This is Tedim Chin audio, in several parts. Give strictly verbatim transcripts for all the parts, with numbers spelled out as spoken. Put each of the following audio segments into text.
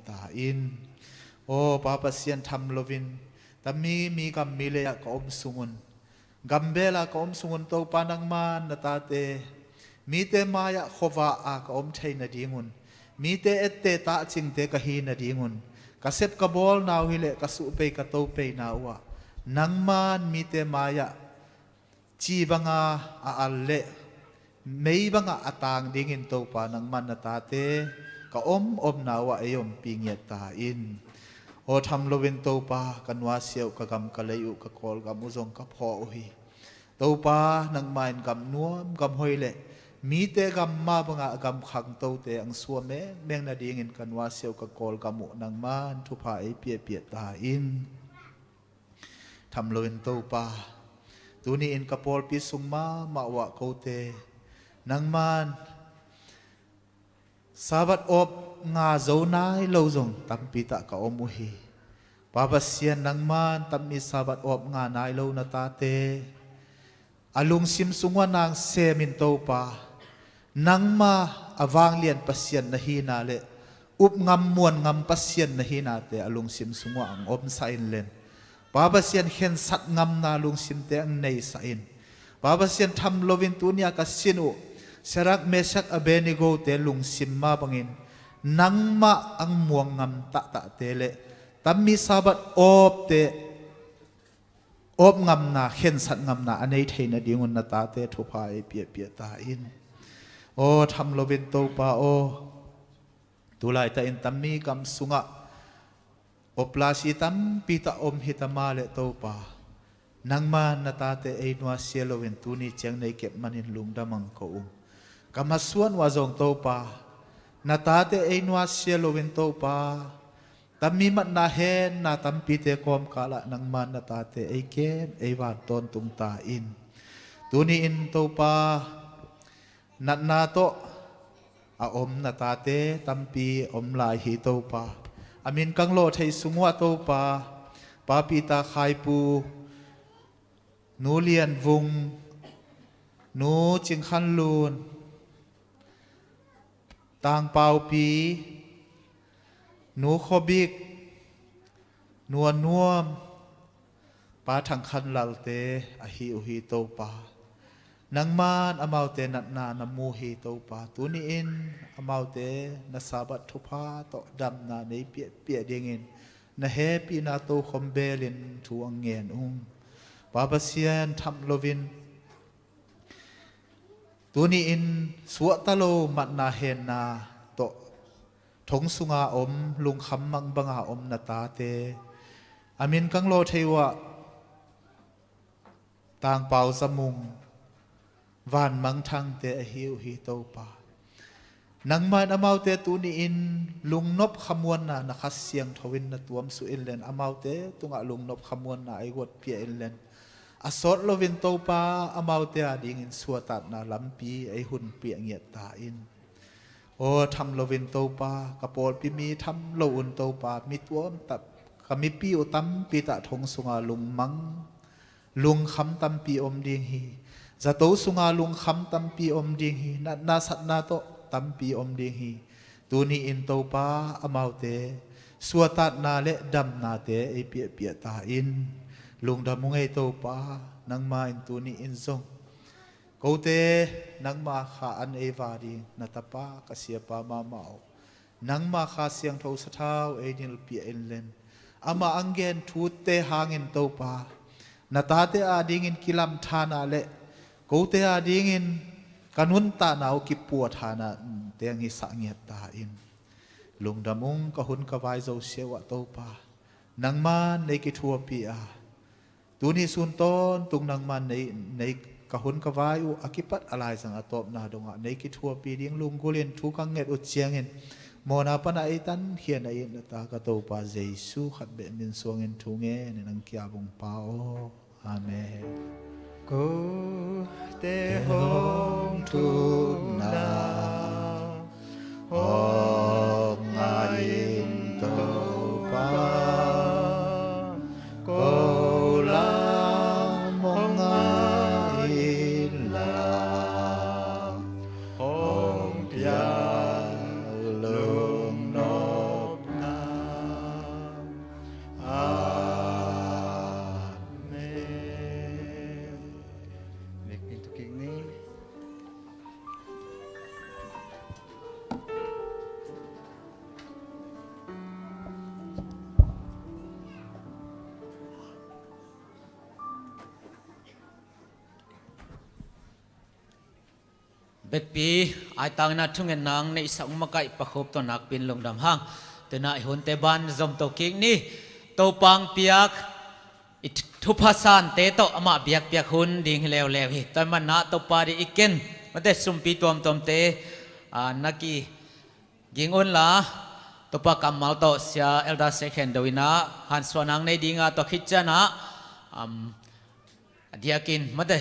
ta in. Aw Pa Pasian, tham loin tami mi gam mi lei-ah ka om sungun, gambel ah ka om sungun Topa, nangman na tate mite mai-ah khuavah a ka om thei nadingun, mite ette tahcingte ka hi nadingun, ka sep ka bawlna uh hileh ka suhpei ka topeinau ah nangman mite mai-ah ci banga a al leh mei bangah a tang dingin Topa, nangman na tate ka om omna uh ah ei ompih ngiat ta in. Aw tham loin Topa, ka nuasia uh, ka gam ka lei uh, ka Kawlgam uh zong ka phawk uh hi. Topa, nangma in gam nuam gam hoi leh mite gam mah bangah a gam khangtote ang suah mengmeng nadingin ka nuasia uh, ka Kawlgam uh nangman thupha ei piahpiah ta in. Tham loin Topa, tuni-in ka pawlpi sung mahmah uh ah kote nangman Sabbath awp nga zo nai lo zong tampi tah ka om uh hi. Pa Pasian, nangman tami Sabbath awp nga nai lo na tate a lungsim sung uh ah nang semin Topa, nangma a vanglian Pasian na hina leh upngam muanngam Pasian na hinate a lungsim sung uh ah ang omsa in len. Pa Pasian, khensat ngamna lungsimte ang neisah in. Pa Pasian, tham loin tuni-a ka sin uh Shadrach, Meshach, Abednego-te lungsim mah bangin nangmah ang muang ngam tahtahte leh tami Sabbath awpte awp ngamna, khensat ngamna a nei thei nadingun na tate thupha ei piahpiah ta in. Aw tham loin Topa aw, tu laitakin tami gam sungah operation tampi tah om hi ta mah leh Topa, nangma na tate ei nuasia loin tuni ciang nei kep manin lungdam ang ko ung. Ka masuan uh ah zong Topa, na tate ei nuasia loin Topa, tami matna henna tampite kawmkalah nangma na tate ei kem ei van tawntung ta in. Tuni-in Topa, natna tawh a om na tate tampi om lai hi Topa. A min kang lawh thei sung uh ah Topa, Pa Peter Khaipu, Nu Lian Vung, Nu Cing Khan Lun, Tang Pau Pi, Nu Khaw Bik, Nu A Nuam, Pa Thang Khan Lalte ahi uh hi Topa. Nangman amaute natna na mu hi Topa. Tuni-in amaute na Sabbath thupha tawh damna nei piahpiah dingin na hehpihna tokhom belin thu ang ngen ung. Pa Pasian, tham loin tuni-in suahta lo matna henna tawh thong sunga om, lungkham mang banga om na tate, a min kang lawh thei uh ah Tang Pau Za Mung, Van Mang Thangte ahi uh hi Topa. Nangma in amaute tuni-in lungnop khamuanna na Kha Siangtho in na tuamsuh in len, amaute tungah lungnop khamuanna ei guatpia in len, a sawt loin Topa, amaute adingin suahtakna lampi ei hunpiah ngiat ta in. Aw tham loin Topa, ka pawlpi mi tham lo un Topa, mi tuamtap, ka mipi uh tampi tah thong sunga lungmang, lungkham tampi om ding hi. Zato sunga lungkham tampi om ding hi. Natna satna tawh tampi om ding hi. Tuni-in Topa, amaute suahtakna leh damnate ei piahpiah ta in. Lungdam ung ei Topa, nangma in tuni-in zong kote nangma Kha an ei va ding na tapa ka siapa mahmah uh, nangma Kha Siangtho sathau ei nilpiah in len, amah ang gen thute hangin Topa, na tate adingin kilamthana leh kote adingin ka nuntakna uh kipuathana teng hi sah ngiat ta in. Lungdam ung, ka hun ka vai zosia uh ah Topa, nangman nei kithuapi a, tuni sun tawntung nangman nei, nei ka hun ka vai uh a kipat a laizang a tawpna dongah nei kithuapi ding lunggulhin thu ka nget uh ciangin mawhna pana ei tankhia na it na ta ka Topa Jesu khat beh min suangin thu ngenin ang kiabungpa aw. Amen. Kote hong thumna hong ngah in Topa, ko lam hong ngah in la, hong piak lungnopna Bekpi aitang in ah thungetna hong neihsak makaih Pa Khup tawh nakpi in lungdam hang. Tu-in ah i hunte ban zom to kik ni. Topa hong piak i thupha sante tawh amah biakpiak hun ding hi leuleu hi. Tua ahih manin ah Topa ading i ken, mate, sumpi tuamtuamte, a, na kiging unla, Topa kammal tawh Sia Elder Sia Khen Do in ah hansuahna hong nei ding a, tua khit ciangin ah, um, a diakin, mate,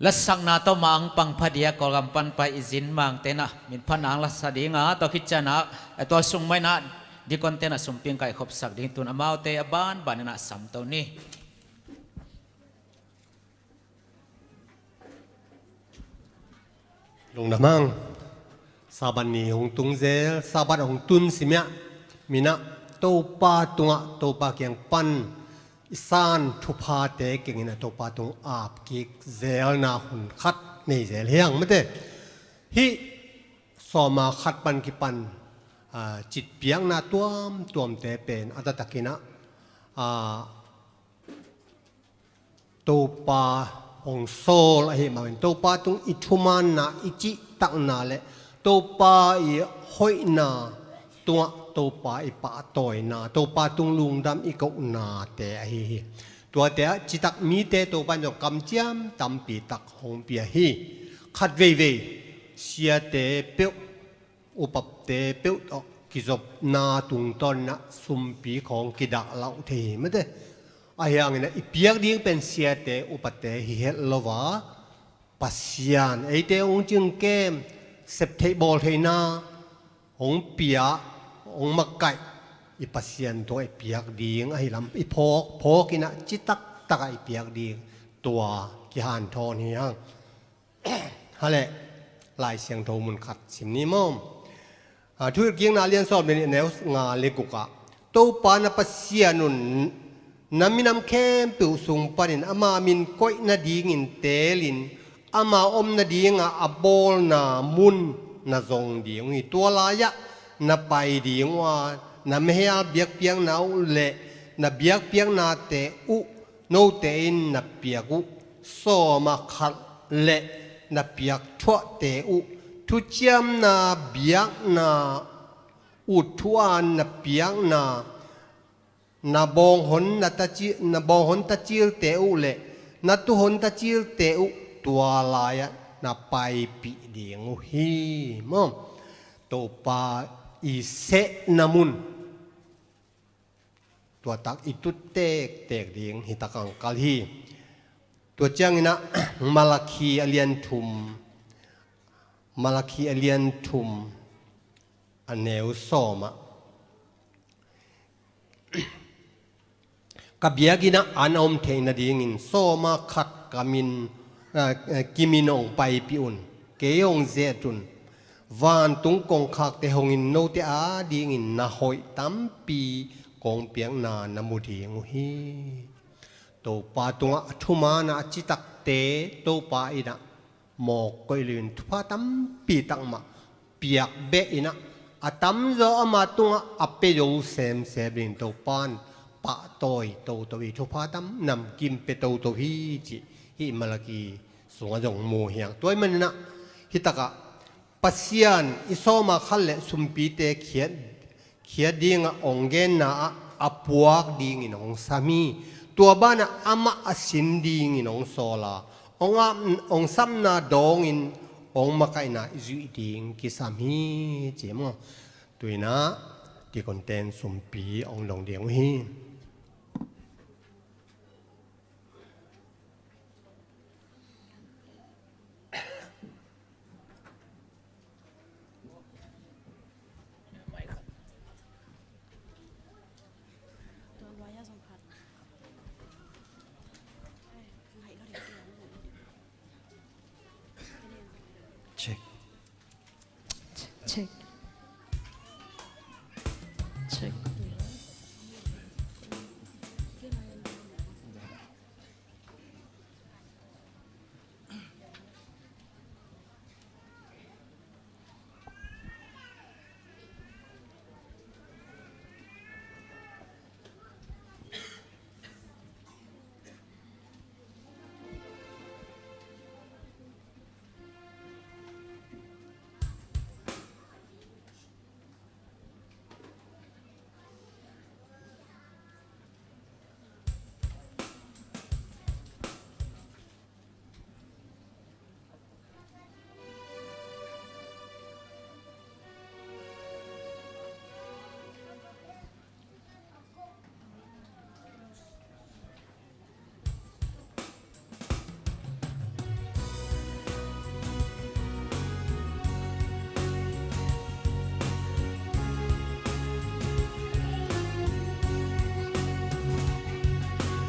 lasakna tawh mah hong pangpha ding a, Kawlgam pan pai i zin mangte in ah minphatna hong lasa ding a, tua khit ciangin ah, eh, tua sung mah in ah deacon-te in ah sumpi hong kaikhopsak ding, tu-in amaute a banban in ah sam to ni. Lungdam hang. Sabbath ni hong tung zel, Sabbath hong tun simah, mi in ah Topa tungah, Topa kiang pan i san thuphate keng in ah Topa tung ap kik zelna hun khat nei zel hi hang, mate. Hih sawma khat pan kipan, a, citpiakna tuamtuamte pen a taktak in ah, a, Topa hong sawl ahih manin Topa tung i thumaanna, i cihtakna le Topa i hoihna tungah Topa i pahtawina, Topa tung lungdam i kohnate ahi hi. Tuate ah citak mite Topa in zong kamciam tampi tak hong pia hi. Khat veivei siate peuh, upate peuh tawh kizopna tungtawn in ah sumpi khawng kidahlauh thei hi, mate. Ahi hangin ah i piak ding pen siate, upate hi het lo a, Pasian, eite hong cingkem, septheih bawltheihna hong pia, hong makaih i Pasian tungah i piak ding ahi lam i phawk, phawk in ah citak takah i piak ding, tua kihanthawn hi hang. Hale, Lai Siangtho mun khat sim ni maw. A, Thuhilhkikna a lian sawm le nih, a neu nga le guk ah, Topa na Pasian un na minam khempeuh sung panin ama min koih nadingin teelin, ama om nadingah a bawlna mun na zong ding uh hi. Tua lai-ah na pai ding uh a, na mihel biakpiakna uh le na biakpiaknate uh note in na piak uh sawma khat le na piak thuahte uh, thuciamna biakna, ut thu-an na piakna, na bawnghon na taci-, na bawnghon tacilte uh le na tuuhon tacilte uh, tua lai-ah na paipih ding uh hi, maw. Topa i sehna mun, tua tak i tut tektek ding hi tak hong kal hi. Tua ciangin ah Malakhi a lian thum, Malakhi a lian thum, a neu sawm ah, ka biakinn ah an a om theih nadingin sawma khat ka min, a, a, kimin hong paipih un, kei hong ze-et un. Vantung kongkhakte hongin note adingin na hoih tampi kong piakna na mu ding uh hi. Topa tungah thumaanna a citakte Topa in ah mawk koih loin thupha tampi tak mah piak beh in ah, a tamzaw ama tungah a pia zo semsem dingin Topa in pahtawi toto hi. Thupha tam, namkim pia toto hi, cih hih Malakhi sungah zong mu hi hang. Tua ahih manin ah hih takah Pasian i sawma khat le sumpite khiat, khiat dingah hong genna ah a puak dingin hong sam hi. Tua banah amah a sin dingin hong sawl a, hong ap-, hong sapna dawngin hong makaihna i zuih ding kisam hi, ci maw. Tu-in ah deacon-ten sumpi hong dong ding uh hi. Check. Check. Check.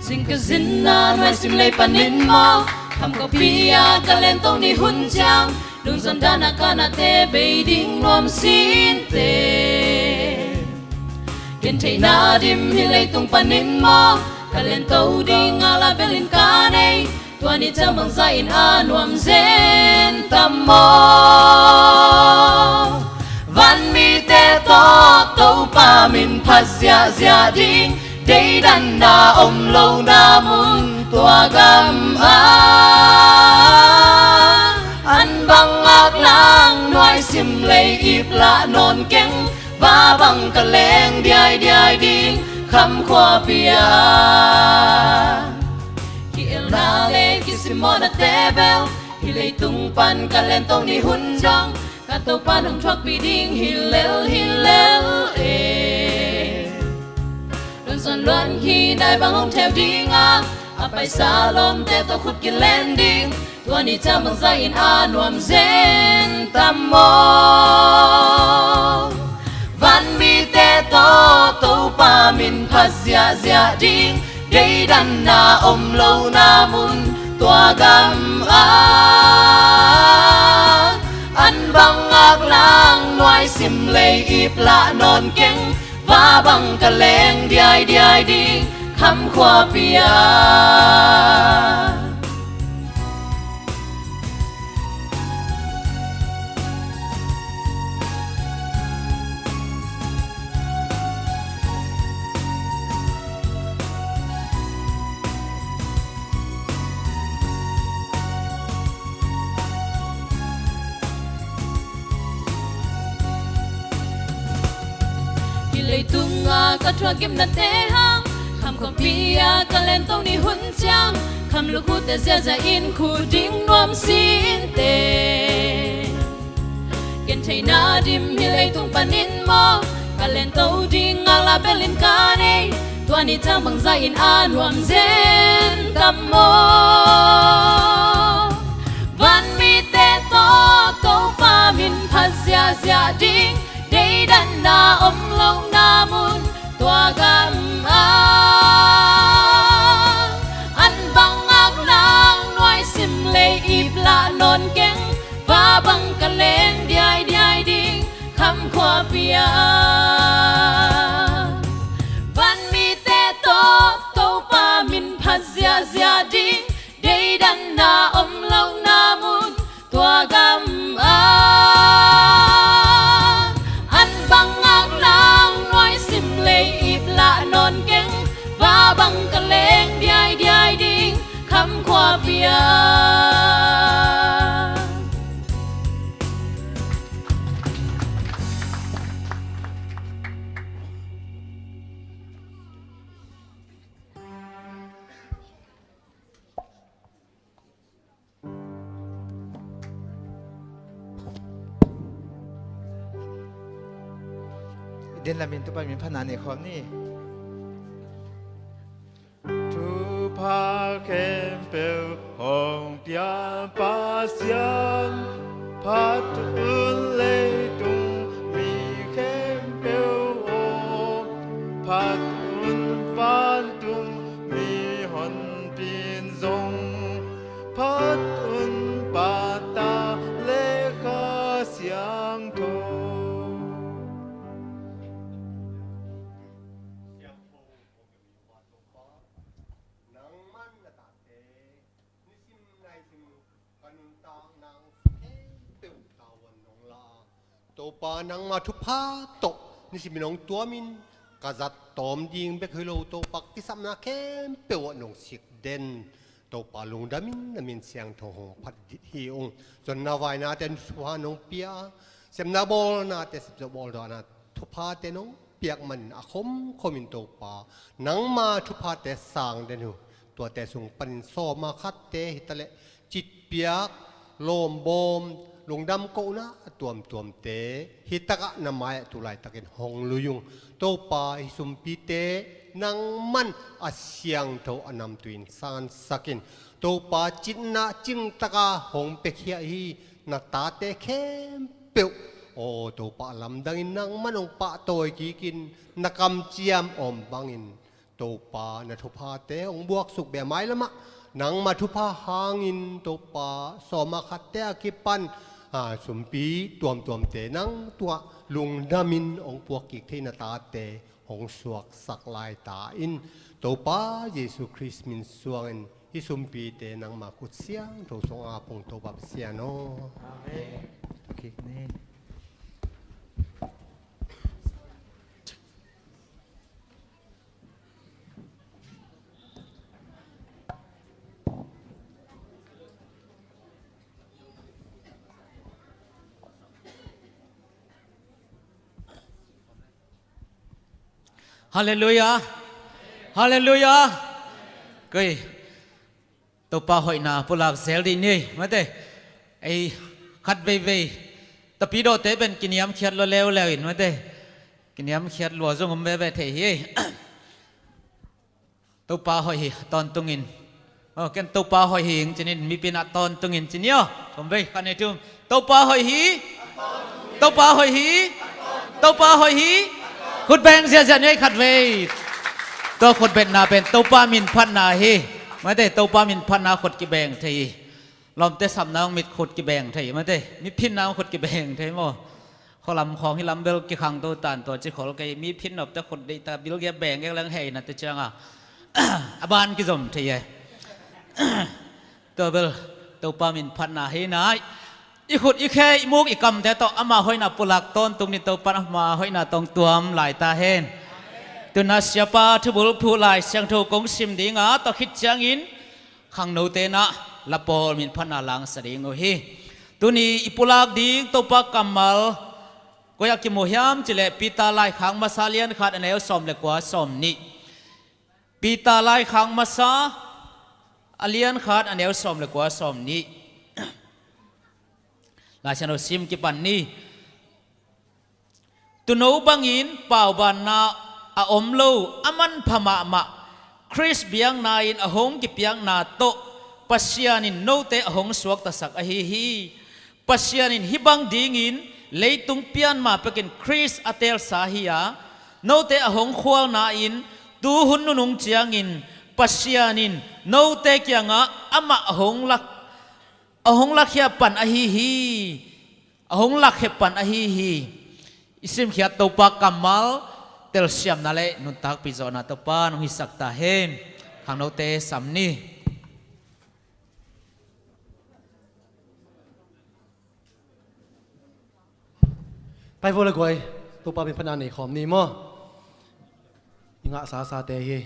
Sing ka zinna nuai sim lei panin maw, kham kawpi a ka lento ni hun ciang, lungzon dana ka nate bei ding nuam sinte. Gentheihna dim hi leitung panin maw, ka lento ding a la belin ka nei, tua ni ciang bangzah in a nuam zen tam maw? Vanmite tawh Topa min phat ziahziah ding, deidanna om lohna mun tua gam ah. An bang ngak lang nuai sim lei ip lah nawn keng, va bang ka leng diaidiai ding kham khuapi ah. Ki-elna le kisimmawhnate bel hi leitung pan ka lento ni hun dong, ka Topa nong thuakpih ding hi lel hi lel e. Lungzon luan hi nai bang hong theu ding a, a paisa lawmte tawh khut kilen ding, tua ni ciang bangzah in a nuam zen tam maw? Vanmite tawh Topa min phat ziahziah ding, deidanna om lohna mun tua gam ah. An bang ngak lang nuai sim lei ip lah nawn keng, va bang ka leng diaidiai ding kham khuapi ah. Hi leitung a ka thuak gimnate hang, kham kawpi a ka lento ni hun ciang, kham lukhute ziahziah in khu ding nuam sinte. Gentheihna dim hi leitung panin maw, ka lento ding ngak lah belin ka nei, tua ni ciang bangzah in a nuam zen tam maw? Vanmite tawh Topa min phat ziahziah ding, deidanna om lohna mun tua gam ah. An bang ngak lang nuai sim lei ip lah nawn keng, va bang ka leng diaidiai ding kham khuapi ah. Vanmite tawh Topa min phat ziahziah ding, deidanna om lohna mun tua gam ah. An bang ngak lang nuai sim lei ip lah nawn keng, va bang ka leng diaidiai ding kham khuapi ah. I den lamin Topa min phatna nei khawm ni. Thupha khempeuh hong pia Pasian, phat un leitung mi khempeuh aw, phat un vantung mihonpi in zong, phat un Pa ta le Kha Siangtho. Nangman na tate nisim naisim ka nuntakna khempeuh tawan nong la, Topa nangma thupha tawh nisim in hong tuamin ka zat tawm ding bek hi lo, Topa kisapna khempeuh ah nong sik den. Topa lungdamin na min siangtho hong phat dih hi ung. Zonna vainate thupha nong pia, sepna bawlnate sepzo bawldawnate thuphate nong piak manin a khomkhomin Topa nangma thuphate sang den uh. Tuate sung panin sawma khatte hitaleh citpiak, lawmbawm, lungdam kohna a tuamtuamte hitakah na mai-ah tu laitakin hong lui ung. Topa hih sumpite nangman a siangtho a namtui in sansakin, Topa citna cingtaka hong piakhia hi na tate khempeuh aw, Topa a lamdangin nangman hong pahtawi kikin na kamciam om bangin Topa na thuphate hong buaksuk beh a, mailamah nangma thupha hangin Topa sawma khatte a kipan, a, sumpi tuamtuamte nang tungah lungdamin hong puak kik theihna tate hong suaksak lai ta in, Topa Jesu Khrist min suangin hih sumpite nangma khut siangtho sungah pung, Topa Pasian aw. Amen. Halleluiah. Halleluiah. Kei Topa hoihna pulak zel dih ni ei, mate. Ei khat veivei, tapidawte pen kiniamkhiat lua leuleu in, mate. Kiniamkhiat lua zong om veve thei hi ei. Topa hoih hi, tawntungin. Aw, ken Topa hoih hi ing ci-in, mipin ah tawntungin ci ni aw. Khum vei, khat, nih, thum. Topa hoih hi. Topa hoih hi. Topa hoih hi. Khut beng ziahziah ni ei khat vei. Tua khut betna pen Topa min phatna hi. Mate, Topa min phatna khut kibeng thei hi. Lawmte sapna hong mit khut kibeng thei, mate. Mi phinna hong khut kibeng thei maw. Khualam khawng hih lam bel kikhangto tan, tua ci khol kei. Mi phin nopte khut deihta bilgia beng ek leng hei na te cianga a ban kizom thei e. Tua bel Topa min phatna hi nai. I khut, i khe, i muk, i kamte tawh ama hoihna pulak tawntung ni. Topa in ama hoihna tawh hong tuam lai ta hen. Tuna siapa thubul phuh Lai Siangtho kong sim dinga, tua khit ciangin khangnote in ah la pawl min phatna la hong sa ding uh hi. Tuni i pulak ding Topa kammal koi ah kimu hiam cih leh Peter laikhak masa a lian khat, a neu sawm le kua, sawm nih. Peter laikhak masa a lian khat, a neu sawm le kua, sawm nih. Lai Siangtho sim kipan ni. Tuuno bangin paubaanna a om lo, a manpha mahmah Khrist biakna-in a hong kipiakna tawh Pasian in note a hong suaktasak ahi hi. Pasian in hih bang dingin leitung pian ma pekin Khrist a teelsa hi a, note a hong khualna-in tuhun nunung ciangin Pasian in note kiangah amah a hong lak, a hong lakhia pan ahi hi. A hong lakhia pan ahi hi. I simkhiat Topa kammal telsiamna le nuntakpih zawhna Topa in hong hisak ta hen. Khangnote sam ni. Pai vo le guai, Topa min phatna nei khawm ni maw. I ngah sasate hi.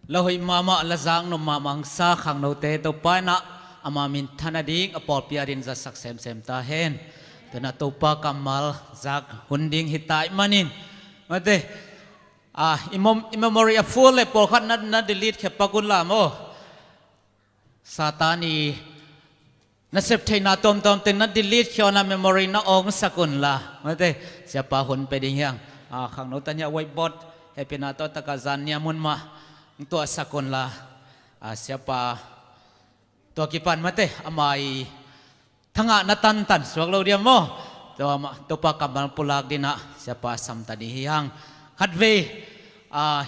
La hoih mahmah, la zak nuam mahmah hong sa khangnote Topa in ah ama minthan a ding a pawlpi a ding zatsak semsem ta hen. Tu in ah Topa kammal zak hun ding hi ta ahih manin, mate, ah, i mom-, i memory a full le pawlkhat na, na delete khia pak un la maw. Satan i nasep theihna tuamtuam teng na delete khia un la, memory na awngsak un la, mate, siapa hun pe ding hi hang. Ah, khangno tan hiah whiteboard, hehpihna tawh a takah zan niam hun mah hong tuahsak un la. Ah, siapa tua kipan, mate, ama i thangahna tantan suak lo diam maw. Tua mah, Topa kammal pulak ding in ah siapa sam ta ding hi hang. Khatvei, ah,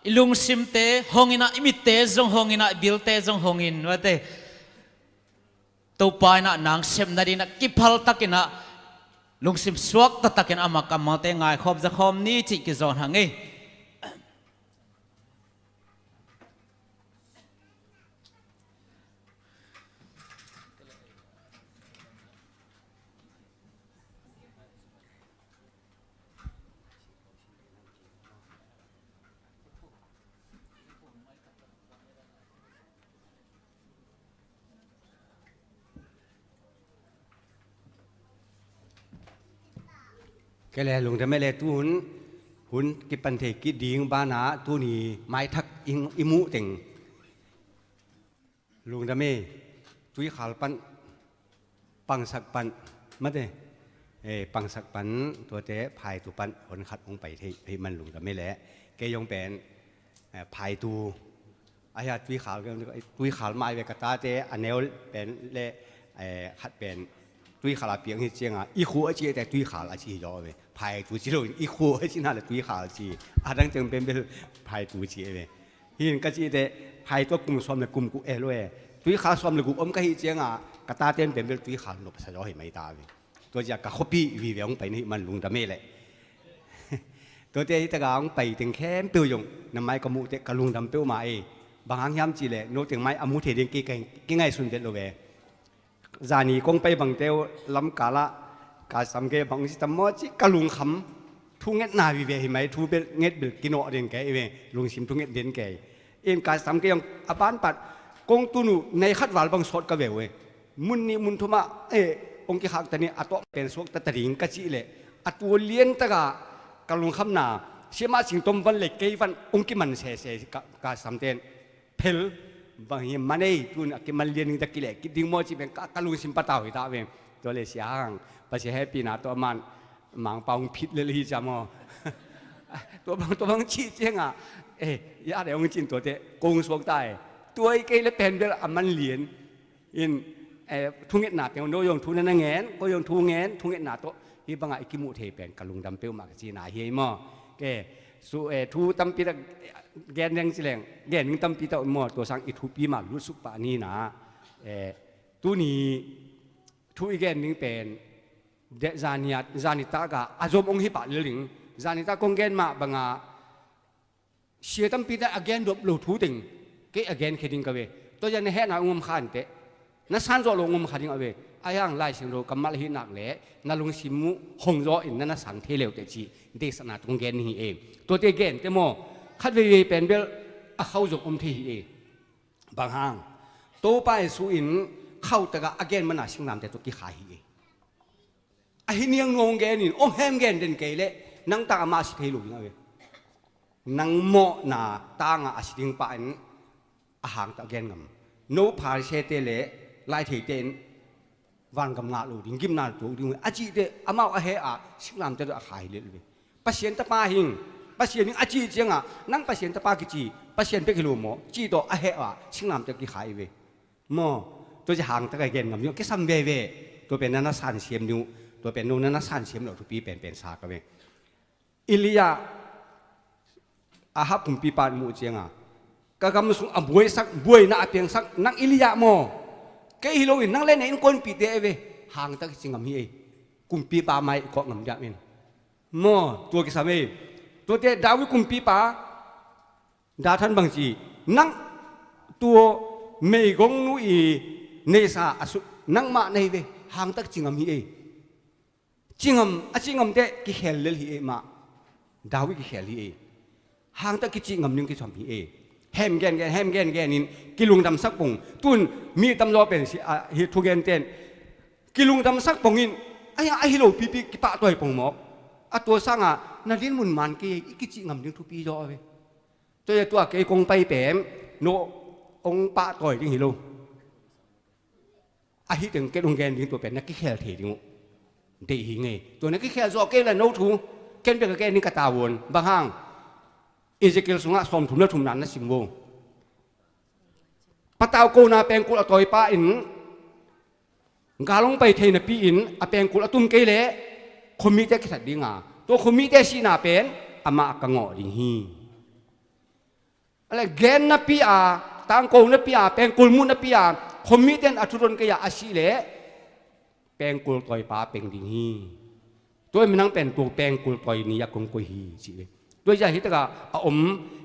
i lungsimte hong in ah, i mitte zong hong in ah, i bilte zong hong in, mate, Topa in ah nang sepna ding in ah kiphal tak in ah, lungsim suak taktak in ama kammalte ngaikhawm zakhawm ni cih kizawn hang ei. Kei le lungdam e le, tu hun, hun kipan thei kik ding banah tuni maithak i, i muh teng. Lungdam e, tuikhal pan, pangsak pan, mate, eh, pangsak pan, tuate phaitu pan honkhat hong pai thei ahih man lungdam e le. Kei zong pen, eh, phaitu, a hia tuikhal, tuikhal mai ve, ka tate a neu pen le, eh, khat pen tuikhal a piang hi ciangin, i khu a ci e te tuikhal a ci hi zaw ve. Phaitu ci lo in, i khu a ci na le tuikhal ci. A dang teng pen bel phaitu ci e ve. Hi in ka ci e te, phaitu kum sawm le kum guk e lo e. Tuikhal sawm le guk om ka hi ciangin, ka tate pen bel tuikhal nop sa zaw hi mai ta ve. Tua ciang ka khuapi vive hong pai na hih man lungdam e le. Tuate hi taka hong pai teng khempeuh zong na mai ka muh teh ka lungdam peuhmah e. Bang hang hiam cih leh no teng mai a mu thei ding kei, kei, kei ngaihsun vet lo ve. Zani kong pai bangte uh lamkal ah ka sam kei bang ci tam maw ci ka lungkham. Thungetna vive hi mai, thu bel nget bel kinawh den kei ve, lungsim thunget den kei. In ka sam kei zong a banpat kong tun uh nei khat val bang sawt ka ve uh e. Mun nih mun thum ah, eh, hong kikhaktan in a tawh pen suakta ta ding ka cih leh a tua lian takah ka lungkhamna siamah singtom van le kei van hong kiman sese ka, ka samten phel bang hi man ei, tun a kiman lian ding ta kileh kik ding maw cih pen ka, ka lungsim patau hi ta ve. Tua le sia hang Pasian hehpihna tawh a man Mangpau hong phit lel hi cia maw? Tua bang, tua bang cih ciangah, eh, ya deh hong cin tuate kong suak ta e. Tua i kei le pen bel a man lian. In, eh, thungetna teng no zong thu na na ngen, ko zong thu ngen, thungetna tawh hih bangah i kimuh thei pen ka lungdam peuhmah ka cihna hi ei maw? Ke, su, eh, thu tampi tak gen deng ci leng, gen ding tampi tak maw, tua sang i thupi mah lutsuk pah ni na, eh, tuni thu i gen ding pen, de, zaniat, zanitak ah a zom hong hi pah lel ding. Zanitak kong gen mah bangah sia tampi tak a gen dop lo thu teng kei a gen khia ding ka ve. Tua zia na hehna hong om kha inteh, na san zawh lo hong om kha ding a ve. A hiang Lai Siangtho kammal ahih nak leh na lungsim uh hong zaw in na na sang thei leu teh cih deihsakna tawh kong gen hi e. Tuate gente maw, khat veivei pen bel a khau zong om thei hi e. Bang hang? Topa Jesu in khauh takah a gen mana singlamteh tawh kikhai hi e. Ahi niang nuang hong gen in, om hem gen den kei leh nang tangah amah a si thei lo ding a ve. Nang mawhna tangah a si ding pa in a hang tawh a gen ngam. No Pharisee-te le laitheite in vangam ngah lo ding, gimna tuak ding a cihte amau a he a singlamteh tawh a khai hi lel ve. Pasian tapa hing, Pasian hing a cih ciangah nang Pasian tapa kici, Pasian bek hi lo maw cih tawh a he a singlamteh kikhai ve. Maw, tua ci hang taka gen ngam ding uh kisam veve. Tua pen na na sansiam ding uh, tua pen no na na sansiam lo thupi penpen sa ka ve. Elijah, Ahab kumpipa in muh cianga ka gam sung a buaisak, buaina a piangsak nang Elijah maw? Kei hi loin nang le na innkuanpihte a ve. Hangtak i ci ngam hi ei. Kumpipa mai i kawk ngam diam in. Maw, tua kisam ei. Tuate David kumpipa Dathan bangci, nang tua meigongnu i neisa a suk nangmah na hi ve. Hangtak ci ngam hi ei. Ci ngam, a ci ngamte kikhel lel hi ei mah. David kikhel hi ei. Hangtak kici ngam ding kitham hi ei. Hem gengen, hem gengen in kilungdamsak pong. Tun mi tamzaw pen si, a, hi thugente in kilungdamsak pong in, a hi, a hi lo pipi kipahtawi pong mawk. A tua sangah na dinmun man kei, i kicih ngam ding thupi zaw a ve. Tua, tua kei kong pai pen no hong pahtawi ding hi lo. A hi teng ken hong gen ding tua pen na kikhel thei ding uh. Deih hi ngei. Tua na kikhel zawh kei la no thu. Ken bek a gen ding ka tavuan. Bang hang? Ezekiel sungah sawmthum le thumna na sim vo. Patau kona pengkul a tawipa in gal hong pai thei napi-in a pengkul a tum kei leh khuamite kithat dinga, tua khuamite sihna pen amah ka ngawh ding hi. A le gen napi a, tangko napi a, pengkul muh napi a, khuamite in a thuton kei a, a sih leh pengkul tawipa peng ding hi. Tua minang pen tua pengkul tawi ni a kong koih hi ci ve. Tua zia hi taka a om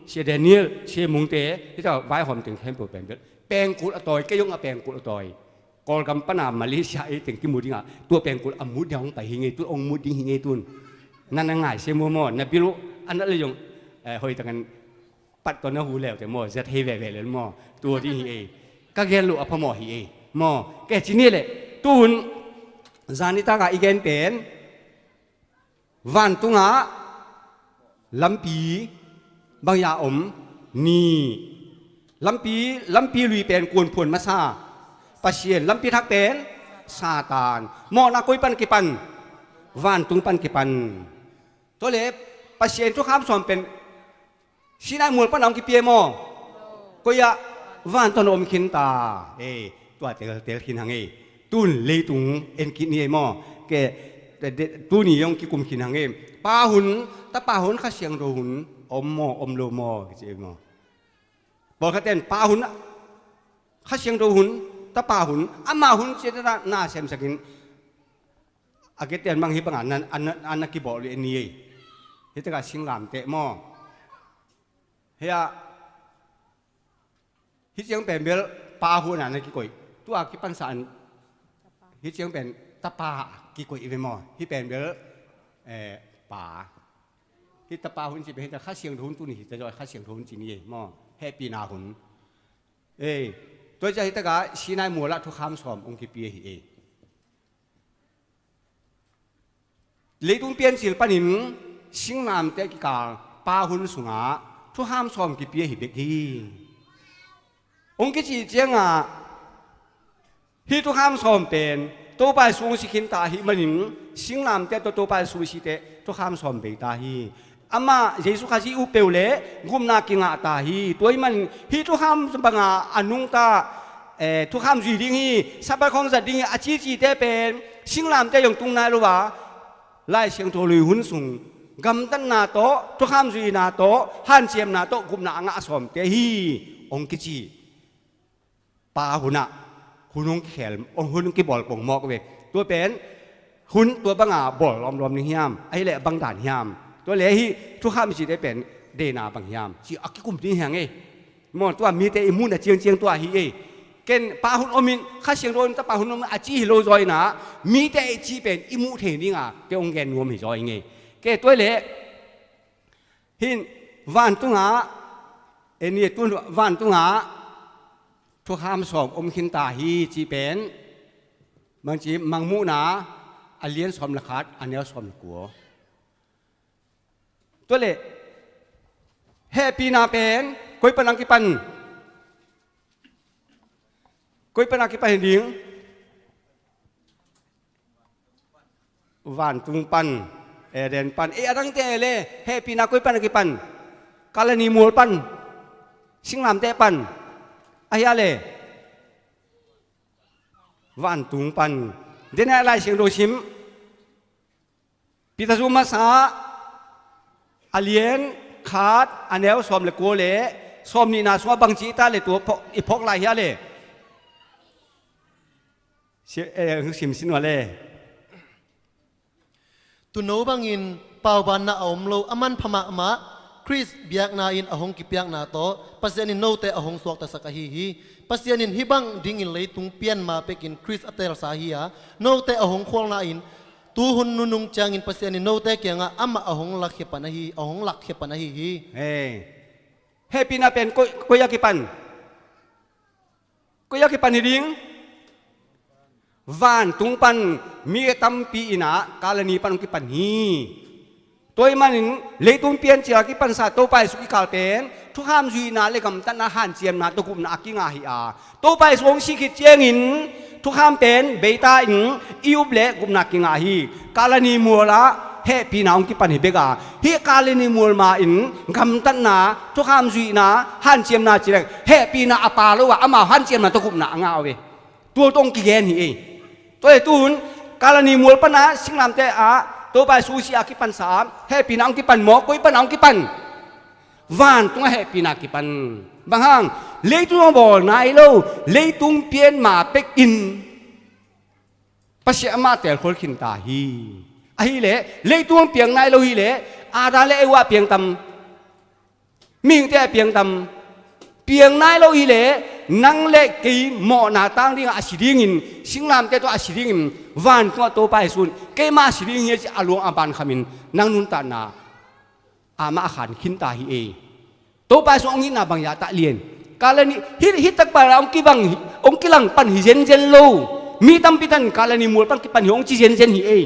Sia Daniel, Sia Mungte, hi taka vaihawm teng khempeuh pen bel pengkul a tawi, kei zong a pengkul a tawi. Kawlgam pana Malaysia ei teng kimu dinga tua pengkul a mut dia hong pai hi ngei tun, hong mut ding hi ngei tun. Na na ngai sia maw, maw, na bil uh a nat le zong, eh, hoi takan pat tawh na hu leute maw, zia thei veve le maw, tua ding hi ei. Ka gen lo a phamawh hi ei maw. Kei ci ni le, tun zan i taka i gen pen vantungah lampi bang ya om? Ni. Lampi, lampi lui pen kuan phuan masa Pasian, lampi thak pen Satan. Mawhna koi pan kipan? Vantung pan kipan. Tua le Pasian thukham sawm pen Sinai mual pan a hong kipia maw? Koi ah? Van tawh na om khin ta. Ei, tua tel, tel khin hang ei. Tun leitung en kit ni ei maw? Ke, de, de, tuni hong kikum khin hang ei. Pa hun, tapa hun, Kha Siangtho hun om maw, om lo maw kici ei maw? Pawlkhat ten pa hun, Kha Siangtho hun, tapa hun, ama hun ci-in na, na semsakin a kite'n bang hi bangin a na, a na, a na kibawl uh en ni ei. Hi taka singlamteh maw? Hia, hi ciang pen bel pa hun a na kikoih. Tua kipansa in hi ciang pen tapa kikoih ve maw? Hi pen bel, eh, pa. Hi tapa hun ci pen hi ta Kha Siangtho hun tuni hi ta zaw Kha Siangtho hun ci ni ei maw? Hehpihna hun. Ei, tua ciang hi taka Sinai mual ah thukham sawm hong kipia hi ei. Leitung piancil panin singlamteh kikal pa hun sungah thukham sawm kipia hi bek hi. Hong kici ciangah hih thukham sawm pen Topa Jesu hong si khin ta ahih manin singlamteh tawh Topa Jesu site thukham sawm bei ta hi. Amah Jesu Khazih uh peuh le gupna kingah ta hi. Tua ahih manin hih thukham banga a nungta, eh, thukham zui ding hi, Sabbath khawng zat ding hi a cicite pen singlamteh zong tung nai lo a, Lai Siangtho lui hun sung gamtatna tawh, thukham zuina tawh, hanciamna tawh gupna a ngah a sawmte hi hong kici. Pa hunah hun hong kikhel, hong hun hong kibawl pongmawk ve. Tua pen hun tua banga bawl lawmlawm ding hiam? Ahih leh bang dan hiam? Tua leh hih thukham i cite pen deihna bang hiam? Ci a kikum ding hi hang ei. Maw, tua mite i muhna ciangciang tua hi ei. Ken pa hun om in, Kha Siangtho hun, tapa hun om in a ci hi lo zaw inah mite i cih pen i muh thei dinga kei hong gen nuam hi zaw ing ei. Kei tua leh hin vantungah, en ni tun vantungah thukham sawm om khin ta hi ci pen bangci Mangmuhna a lian sawm le khat a neu sawm le kua. Tua leh hehpihna pen koi pan a kipan? Koi pan a kipan hi ding? Vantung pan, Eden pan. Ei, a dangte le hehpihna koi pan a kipan? Kalvary mual pan, singlamteh pan. Ahih leh vantung pan. Dena Lai Siangtho sim Peter zu masa a lian khat a neu sawm le kua le sawm nihna sungah bangci i ta le tua phawk, i phawk lai hia le. Si, eh, hong sim sin uh a le. Tuuno bangin paubanna a om lo a manpha mahmah Khrist biakna in a hong kipiakna tawh Pasian in note a hong suaktasak ahi hi. Pasian in hih bang dingin leitung pian ma pekin Khrist a teelsa hi a, note a hong khualna in tuhun nunung ciangin Pasian in note kiangah amah a hong lakkhia pan ahi, a hong lakkhia pan ahi hi. Hei. Hehpihna pen koi, koi a kipan? Koi a kipan hi ding? Vantung pan mi tampi in ah Kalani pan hong kipan hi. Tua ahih manin leitung piancil a kipansa Topa Jesu kikal pen thukham zuihna le gamtatna hanciamna tawh gupna a kinga hi a, Topa Jesu hong sih khit ciangin thukham pen beita in i up le gupna kinga hi. Kalani mual ah hehpihna hong kipan hi bek a, hih Kalani mual ma in gamtatna, thukham zuihna, hanciamna ci leng hehpihna a pha lo a, amau hanciamna tawh gupna a ngah uh hi. Tua tawh hong kigen hi ei. Tua hi tun Kalani mual pan ah singlamteh ah Topa Jesu sih a kipansa ah hehpihna hong kipan maw, koi pan ah hong kipan? Vantung ah hehpihna kipan. Bang hang? Leitung ah bawl nai lo, leitung pian ma pekin Pasian amah telkholh khinta hi. Ahih leh leitung ah piang nai lo hi leh, Adam le Eva piang tam? Mihingte a piang tam? Piang nai lo hi leh, nang le kei mawhna tang dingah a si dingin, singlamteh tawh a si dingin, vantung ah Topa Jesu in keimah a si ding hi a ci a luang a ban khamin nang nuntakna amah a khan khinta hi ei. Topa Jesu hong itna bang hi a, tah lian. Kalani, hih, hih takpa la hong kibang, hong kilang pan hi zenzen lo. Mi tampi tan Kalani mual pan kipan hi hong ci zenzen hi ei.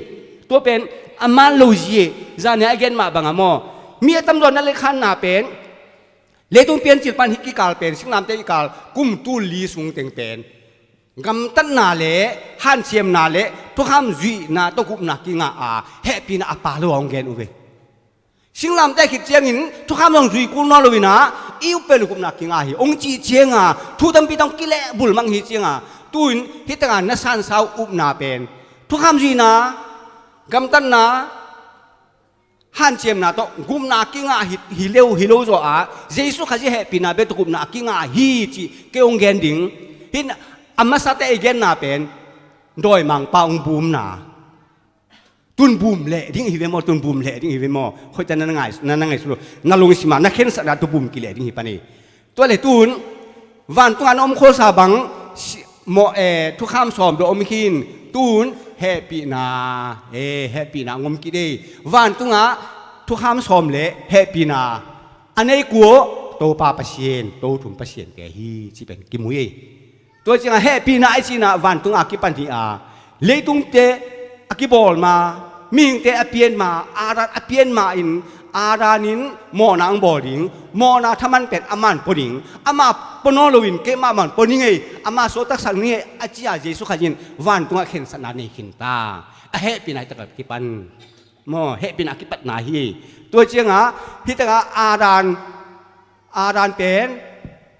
Tua pen a man lo zi e, zan a gen mah bang a maw. Mi a tamzaw na le khanna pen leitung piancil pan hih kikal pen, singlamteh kikal kum tul li sung teng pen gamtatna le hanciamna le thukham zuihna tawh gupna kinga a, hehpihna a pha lo a hong gen uh ve. Singlamteh khit ciangin thukham zong zui kul nawn lo in ah, i up pen gupna kinga hi hong cih cianga, thu tampi tawh kilehbulh mang hi cianga, tu-in hih tengah na sansa uh upna pen thukham zuihna, gamtatna, hanciamna tawh gupna kinga hi, hi lo, hi lo zaw a, Jesu Khazih hehpihna bek tawh gupna kinga hi cih kei hong gen ding. Hih a masate i genna pen dawimangpa hong bumna. Tun bum leh ding hi ve maw, tun bum leh ding hi ve maw. Hoihtak na na ngai, na na ngaihsun lo. Na lungsim ah na khensatna tawh bum kileh ding hi pan hi. Tua leh tun vantungah na om kholsa bang, si, mawh, eh, thukham sawm tawh om khin. Tun hehpihna, eh, hehpihna hong om kik ei. Vantungah thukham sawm le hehpihna a nei kua? Topa Pasian, To thum Pasiante hi cih pen kimu ei. Tua ciangah hehpihna i cihna vantung a kipan hi a, leitungte a kibawl ma, mihingte a pian ma, Adam a pian ma in, Adam in mawhna hong bawl ding, mawhna thaman pen amah in pua ding, amah pua nawn loin keimah mah in pua ning ei, amah suaktasak ning ei a ci a, Jesu Khazih in vantungah khensatna nei khinta. A hehpihna hih takah kipan. Maw, hehpihna kipatna hi. Tua ciangah hih takah Adam, Adam pen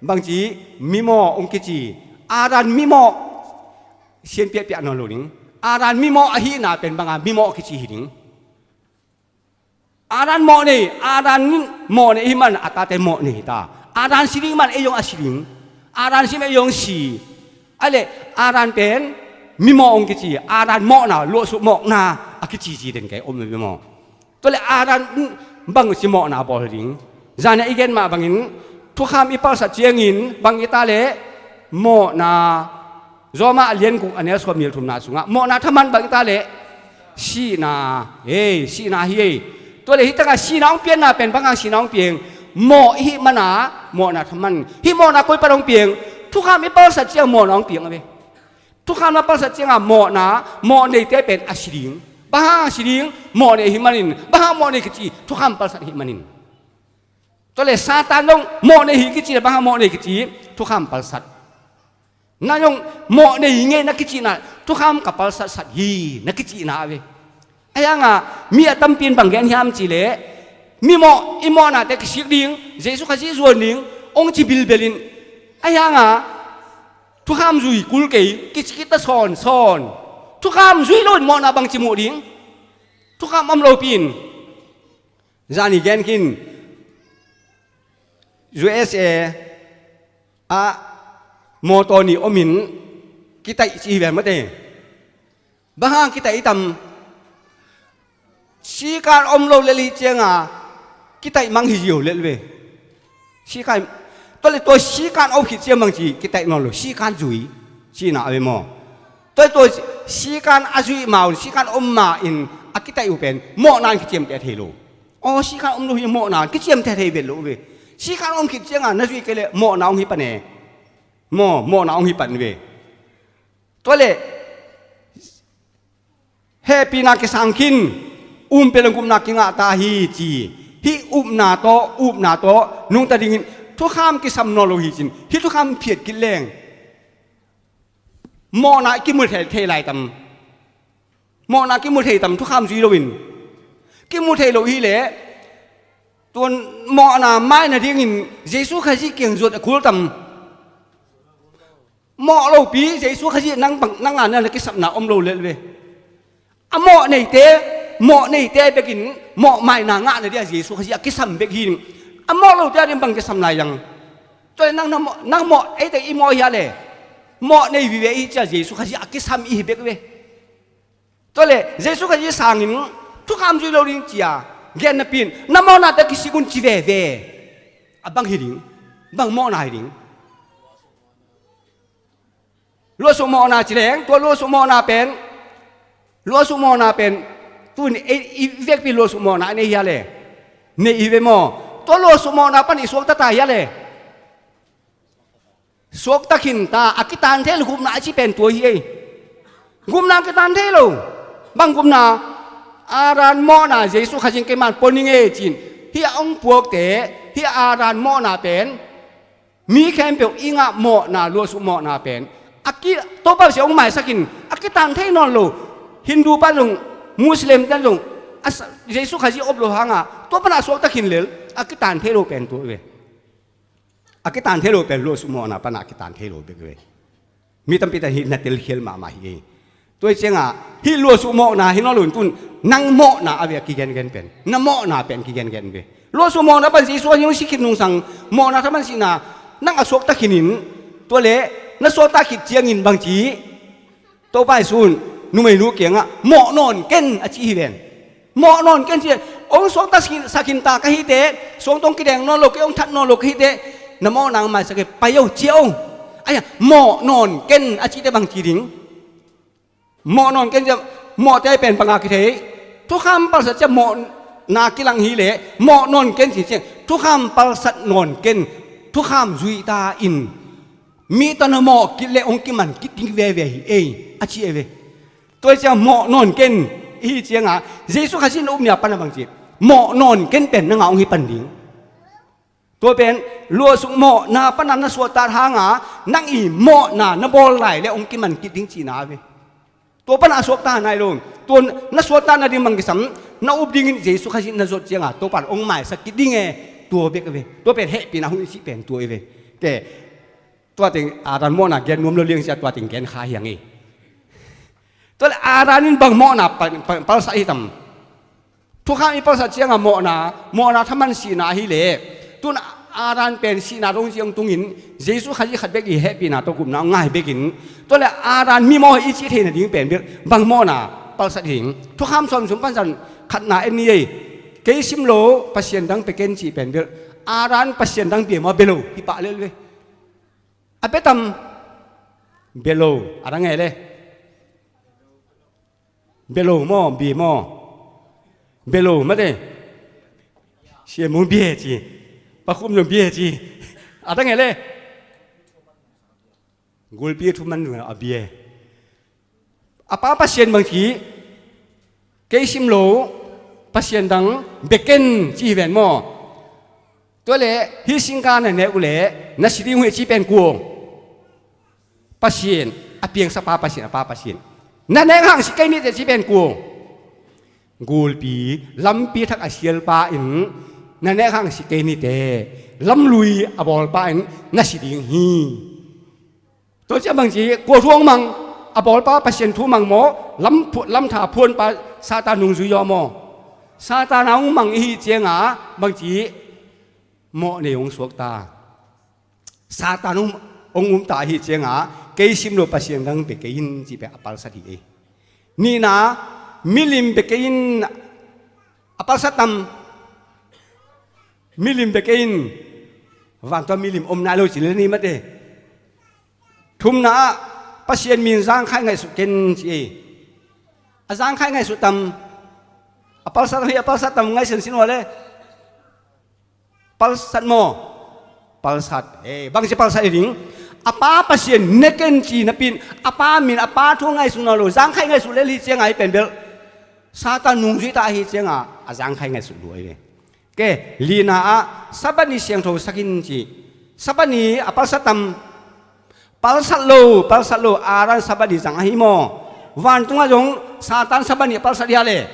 bangci, mimawh hong kici. Adam mimawh sianpiakpiak nawn lo ding. Adam mimawh ahihna pen banga mimawh kici hi ding. Adam mawh nei, Adam mawh nei ahih man a tate mawh nei hi ta. Adam si ding man ei zong a si ding. Adam si man ei zong si. Ahih leh Adam pen mimawh hong kici, Adam mawhna, luahsuk mawhna a kicici den kei om mimawh. Tua leh Adam bangci mawhna bawl ding. Zan a i gen mah bangin thukham i palsat ciangin bang i ta leh mawhna, Rom a lian guk a neu sawmnih le thumna sungah mawhna thaman bang i ta leh sihna, ei, sihna hi ei. Tua leh hih takah sihna hong pianna pen bang hang sihna hong piang? Mawh i hih mana mawhna thaman. Hih mawhna koi pan hong piang? Thukham i palsat ciang mawhna hong piang a ve. Thukham na palsat ciangah mawhna, mawh neite pen a si ding. Bang hang a si ding? Mawh nei ahih manin. Bang hang mawh nei kici? Thukham palsat ahih manin. Tua leh Satan zong mawh nei hi kici leh bang hang mawh nei kici? Thukham palsat. Na zong mawh nei hi ngei na kicihna, thukham ka palsatsat hi na kicihna a ve. Ahi hangah mi a tampi in bang gen hiam cih leh, mimawh, i mawhnate kisik ding, Jesu Khazih zuan ding hong ci bilbel in. Ahi hangah thukham zui kul kei, kici kik ta sawnsawn. Thukham zui loin mawhna bangci muh ding? Thukham om lopi in. Zan i gen khin, U S A ah mawtaw nih om in kitaih ci hi ve mate. Bang hang kitaih i tam? Sikan om lo lel hi cianga kitaih mang hi zio lel ve. Sikan, tua leh tua sikan om khit ciang bangci, kitaih nawn lo, sikan zui cihna a ve maw. Tua leh tua sikan a zuih ma un, sikan om ma in a kitaih uh pen mawhna in kiciamteh thei lo. Aw, sikan om lo hi, mawhna in kiciamteh thei vet lo uh ve. Sikhan om khit cianga na zui kei leh mawhna hong hi pan e. Maw, mawhna hong hi pan ve. Tua leh hehpihna kisang khin, um pia leng gupna kingah ta hi ci. Hih upna tawh, upna tawh nungta dingin thukham kisam nawn lo hi cin, hih thukham phiat kit leng mawhna kimu thei, thei lai tam? Mawhna kimu thei tam, thukham zui loin? Kimu thei lo hileh, tuan mawhna maina dingin Jesu Khazih kiang zuat a kul tam? Mawh lopi Jesu Khazih nang bang, nang a na kisapna om lo lel ve. A mawh neite, mawh neite bekin mawh maina ngahna dia Jesu Khazih a kisam bek hi. A mawh lote a ding bang kisam lai yang? Tua leh nang na mawh, nang mawh, eite i mawh hia le? Mawh nei vive i hi cia Jesu Khazih a kisam i hi bek ve. Tua leh Jesu Khazih sangin thukham zui lo ding cia gen napi in, na mawhnate kisik un ci veve. A bang hi ding? Bang mawhna hi ding? Luahsuk mawhna ci leng, tua luahsuk mawhna pen, luahsuk mawhna pen, tun ei i vekpi luahsuk mawhna a nei hia le? Nei i hi ve maw? Tua luahsuk mawhna pan i suakta ta hia le? Suakta khin ta, a kitan thei lo gupna a ci pen tua hi ei. Gupna a kitan thei lo. Bang gupna? Adam mawhna Jesu Khazih in keiman pua ning e cin. Hih a hong puakte, hih Adam mawhna pen, mi khempeuh i ngah mawhna, luahsuk mawhna pen, a ki, Topa Pasian hong maisak in, a kitan thei nawn lo. Hindu pan zong, Muslim ten zong, a sa-, Jesu Khazih op lo hanga tua pana suakta khin lel, a kitan thei lo pen tua ve. A kitan thei lo pen luahsuk mawhna pana a kitan thei lo bek ve. Mi tampi tan hih na telkhial mahmah hi ei. Tua hi cianga hih luahsuk mawhna hi nawn lo in, tun nang mawhna a ve a kigengen pen, na mawhna pen kigengen ve. Luahsuk mawhna pan Jesu a hong si khit nungsang, mawhna thaman sihna nang a suakta khin in, tua leh na suakta khit ciangin bangci? Topa Jesu in numeinu kiangah mawh nawn ken a ci hi ven. Mawh nawn ken ci hi ven. Hong suakta sak khin ta ka hi teh, suangtung kideng nawn lo, kei hong that nawn lo ka hi teh, na mawhna hong maisak hi, pai o, cia o. Aia, mawh nawn ken a cihte bangci ding? Mawh nawn ken cia, mawhte pen banga kithei? Thukham palsat cia mawhna kilang hileh mawh nawn ken ci ciang, thukham palsat nawn ken, thukham zui ta in. Mi tawh na mawh kit leh hong kiman kit ding veve hi ei, a ci ei ve. Tua hi ciang mawh nawn ken i hi cianga Jesu Khazih na um ni a pana bangci? Mawh nawn ken pen nanga hong hi pan ding. Tua pen luahsuk mawhna pana na suahtak hanga nang i mawhna na bawl lai leh hong kiman kit ding cihna a ve. Tua pana a suakta nai lo. Tua na suakta nading bang kisam? Na up dingin Jesu Khazih na zuat cianga Topa in hong maisak kit ding e. Tua bek a ve. Tua pen hehpihna hun i cih pen tua i ve. Kei tua teng Adam mawhna gen nuam lo liang cia tua teng gen kha hiang ei. Tua leh Adam in bang mawhna pal-, pal-, palsat hi tam? Thukham i palsat cianga mawhna, mawhna thaman sihna hileh, tun Adam pen sihna dong ciang tungin Jesu Khazih khat bek i hehpihna tawh gupna hong ngai bekin, tua leh Adam mi maw i cih theih nading pen bel bang mawhna palsat hi? Thukham sawmsum pansan khatna en ni ei. Kei sim lo Pasian dang pia ken cih pen bel Adam Pasian dang bia maw, bia lo hi pah lel ve. A bia tam? Bia lo. A dang e le? Bia lo maw, bia maw? Bia lo mate. Siamu bia ci. Pa Khum zong bia ci. A dang e le? Gulpi a thuman a bia. A pa Pasian bangci? Kei sim lo Pasian dang bia ken ci hi ven maw? Tua leh hih singka na nek uh leh na si ding uh hi ci pen kua? Pasian, a piangsa pa Pasian, a pa Pasian. Na nek hang si kei nite ci pen kua? Gulpi, lampi thak a sialpa in na nek hang si kei nite, lamlui a bawlpa in na si ding hi. Tua ciang bangci, kua thu hong mang? A bawlpa Pasian thu mang maw, lam phu-, lamtha phuanpa Satan nungzui zaw maw? Satan a hong mang i hi cianga bangci? Mawh nei hong suakta. Satan hong, hong umta ahi cianga kei sim lo Pasian dang bia kei in cih pen a palsat hi ei. Nihna, milim bia kei in a palsat tam? Milim bia kei in. Vantung ah milim om nai lo ci lel ni mate. Thumna ah Pasian min zangkhai ngaihsut ken ci ei. A zangkhai ngaihsut tam? A palsat hi, a palsat tam ngaihsun sin uh a le? Palsat maw? Palsat, eh, bangci palsat hi ding. A pa Pasian ne ken ci napi in, a pa min, a pa thu ngaihsut nawn lo, zangkhai ngaihsut lel hi ciang a hi pen bel Satan nungzui ta hi ciang a, a zangkhai ngaihsut lo hi ve. Ke, lina ah, Sabbath ni siangtho sak in ci. Sabbath ni a palsat tam, palsat lo, palsat lo, Adam Sabbath ni zang ahi maw? Vantung ah zong Satan Sabbath ni a palsat hia le?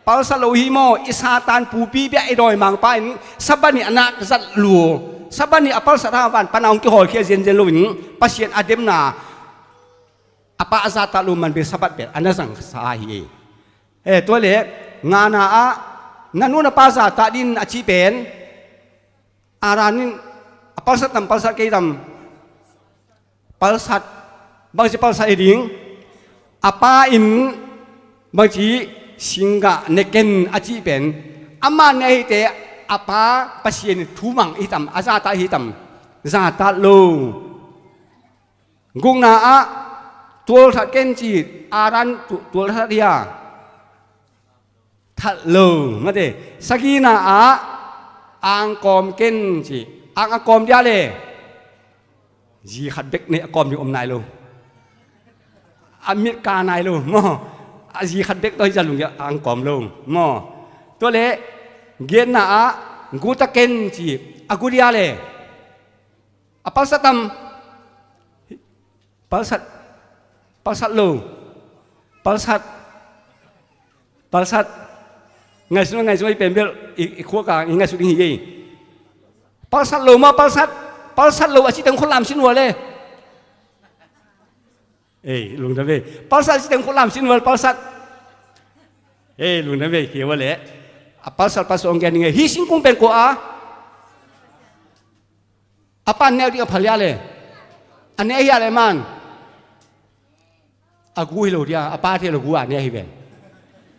Palsat lo hi maw? I Satan pupi bia i dawimangpa in Sabbath ni a nak zat lua. Sabbath ni a palsat hang van pan a hong kihawlkhia zianzian lo in Pasian a demna a pa a zahtak lo man bel Sabbath bel a na zangsa hi. Eh, tua le, ngana ah, na nu na pa zahtak din a ci pen, Adam in a palsat tam, palsat kei tam, palsat, bangci palsat hi ding, a pa in bangci singgah ne ken a ci pen, ama ne hi te, a pa Pasian thu mang hi tam, a zahtak hi tam, zahtak lo. Gukna ah, tualthat ken ci, Adam tu-, tualthat hia? That lo, mate. Sagihna ah, angkawm ken ci, ang a kawm dia le? Zi khat bek nei a kawm ding om nai lo. A mit ka nai lo, maw. A zi khat bek tawh hi zalung dia angkawm lo, maw. Tua le, giatna ah, guta ken ci, a gu dia le? A palsat tam, palsat, palsat lo, palsat, palsat, ngaihsun, ngaihsun, i pen bel, i, i khua ka, i ngaihsun ding hi ei. Palsat lo maw, palsat, palsat lo, a ci teng khua lam sin ua le. Ei, lungdam ei. Palsat a ci teng khua lam sin ua le, palsat. Ei, lungdam ei, hi ua le. A palsat, palsat ong gen ding ei. Hi singkung pen kua a? A pa an neu ding a phal hia le? A ne hia le man? A gu hi lo dia, a pa thei lo gu a ne hi ve.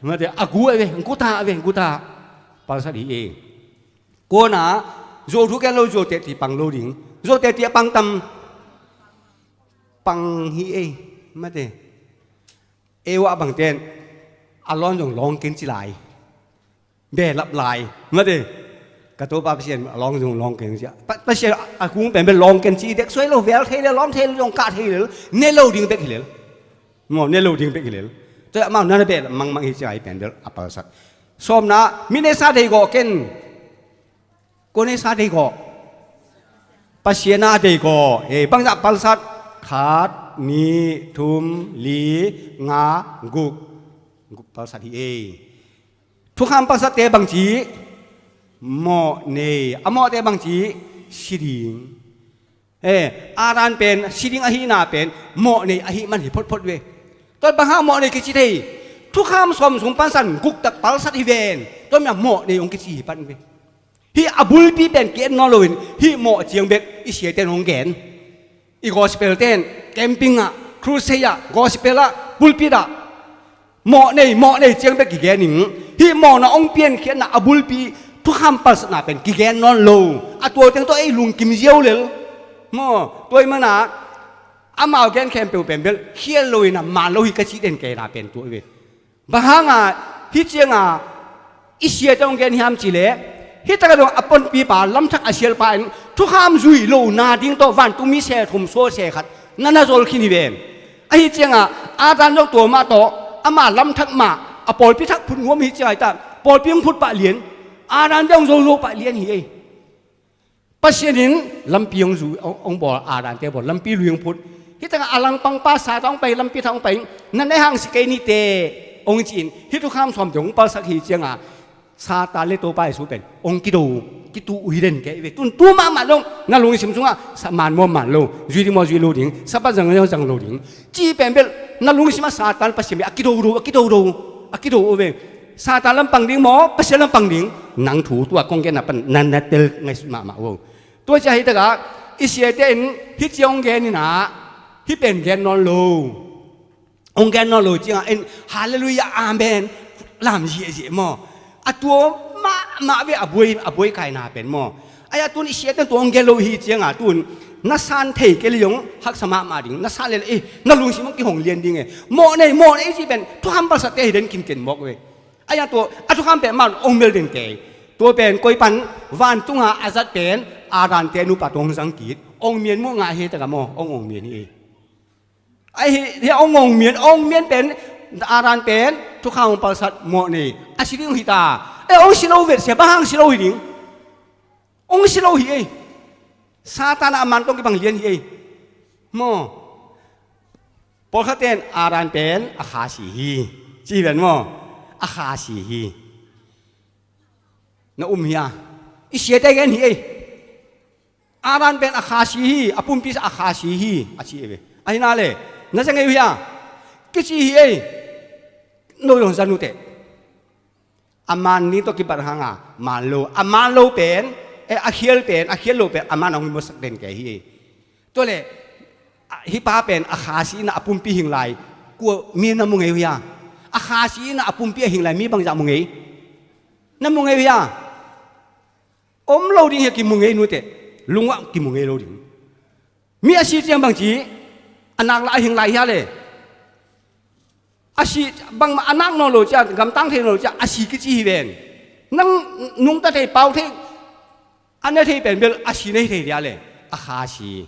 Mate, a gu a ve, guta a ve, guta. Palsat hi ei. Kona, zo thu ken lo, zo teh ti pang lo ding. Zo teh ti a pang tam, pang hi ei. Mate. Eva bang ten, a lawn zong lawng ken ci lai. Behlap lai. Mate. Ka Topa Pasian a lawn zong lawng ken ci. Pa-, Pasian a kung pen bel lawng ken ci dek suai lo, vel thei lel, lawng thei lel, zong kah thei lel, ne lo ding bek hi lel. Maw, ne lo ding bek hi lel. Tua amau nana behlap mangmang hi ci a hi pen bel a palsat. Sawmna, mi ne sa dei gawh ken. Kua ne sa dei gawh? Pasian a dei gawh. Eh, bangzah palsat? Khat, nih, thum, li, nga, guk. Guk palsat hi ei. Thukham palsatte bangci? Mawh nei. A mawhte bangci? Si ding. Eh, Adam pen, si ding ahihna pen, mawh nei ahih man hi photphot ve. Tua bang hang mawh nei kici thei? Thukham sawm sung pansan, guk tak palsat hi ven. Tua mi a mawh nei hong kici hi pan ve. Hih a bulpi pen ki-en nawn loin, hih mawh ciang bek i siate in hong gen. I gospel ten, camping ah, crusade ah, gospel ah, pulpit ah, mawh nei, mawh nei ciang bek kigen in, hih mawhna hong piankhiatna a bulpi, thukham palsatna pen kigen nawn lo. A tua teng tawh ei lungkim ziau lel. Maw, tua ahih mana, amau gen khempeuh pen bel, khial lo in a man lo hi ka cih den kei na pen tua hi ve. Bang hanga, hih cianga, i siate hong gen hiam cih leh, hih takah dong a ponpipa, lamthak a sialpa in, thukham zui lo nading tawh vantungmi se thum sual se khat, na na zol khin hi ven. Ahi cianga, Adam zong tua mah tawh, ama lamthak mah, a pawlpi thak phut nuam hi cianga hi ta, pawlpi hong phut pah lian, Adam zong zo zo pah lian hi ei. Pasian in lampi hong zu, hong, hong bawl, Adamte bawl, lampi lui hong phut. Hih tengah a langpangpa Satan hong pai, lampi thak hong pai, na ne hang si kei nite, hong ci-in, hih thukham sawmte hong palsak hi cianga, Satan le Topa Jesu pen hong kido, kitu uh hi den kei ve. Tun tu mahmah dong, na lungsim sungah, sa man maw man lo, zui ding maw zui lo ding, Sabbath zang maw zang lo ding. Ci pen bel, na lungsim ah Satan Pasian bel a kido do, a kido do, a kido uh ve. Satan lampang ding maw, Pasian lampang ding. Nang thu tua kong gen na pan, na, na tel ngaihsut mahmah uh. Tua cia hih takah, i siate in, hih cia hong gen in ah, hih pen gen nawn lo. Hong gen nawn lo ciangah, in, Hallelujah, Amen. Lam ziahziah maw. A tua mahmah ve a buai, a buai kaina pen maw. Ahi a tun i siate in tua hong gen lo hi ciangah tun, na san thei kei le zong, haksa mahmah ding, na san le le, eh, na lungsim hong kihong lian ding e. Mawh nei, mawh nei i cih pen, thukham palsatte hi den kinken mawk ve. Ahi a tua, a thukham pen man ong mel den kei. Tua pen koi pan, vantunga a zat pen, Adante nupa tawh hong zang kik. Ong mian mu ngah hi taka maw, ong ong mian hi. Ahi, hia ong ong mian, ong mian pen, Adam pen, thukham hong palsat mawh nei, a si ding hi ta. Eh, ong si lo vet sia, bang hang si lo hi ding. Ong si lo hi ei. Satan a man tawh kibang lian hi ei. Maw. Pawlkhat ten Adam pen, a kha si hi. Ci hi ven maw. A kha si hi. Na um hia. I siate gen hi ei. Adam pen a kha si hi, a pumpi a kha si hi, a ci ei ve. Ahi na le, na za ngei uh hia? Kici hi ei. No zong za nuteh. A man ni tawh kibat hanga, man lo. A man lo pen, eh, a khial pen, a khial lo pen, a man a hong musak den kei hi ei. Tua le, a, hi pa pen, a kha si ina a pumpi hing lai. Kua mi na mu ngei uh hia? A kha si ina a pumpi a hing lai, mi bangzah mu ngei? Na mu ngei uh hia? Om lo ding hi a kimu ngei nuteh. Lungah kimu ngei lo ding. Mi a si ciang bang ci, a nak la a hing lai hia le. A si bang a nak nawn lo cia, gamtang thei nawn lo cia, a si kici hi ven. Nang nungta thei pau thei, a ne thei pen bel a si nei thei dia le. A kha si.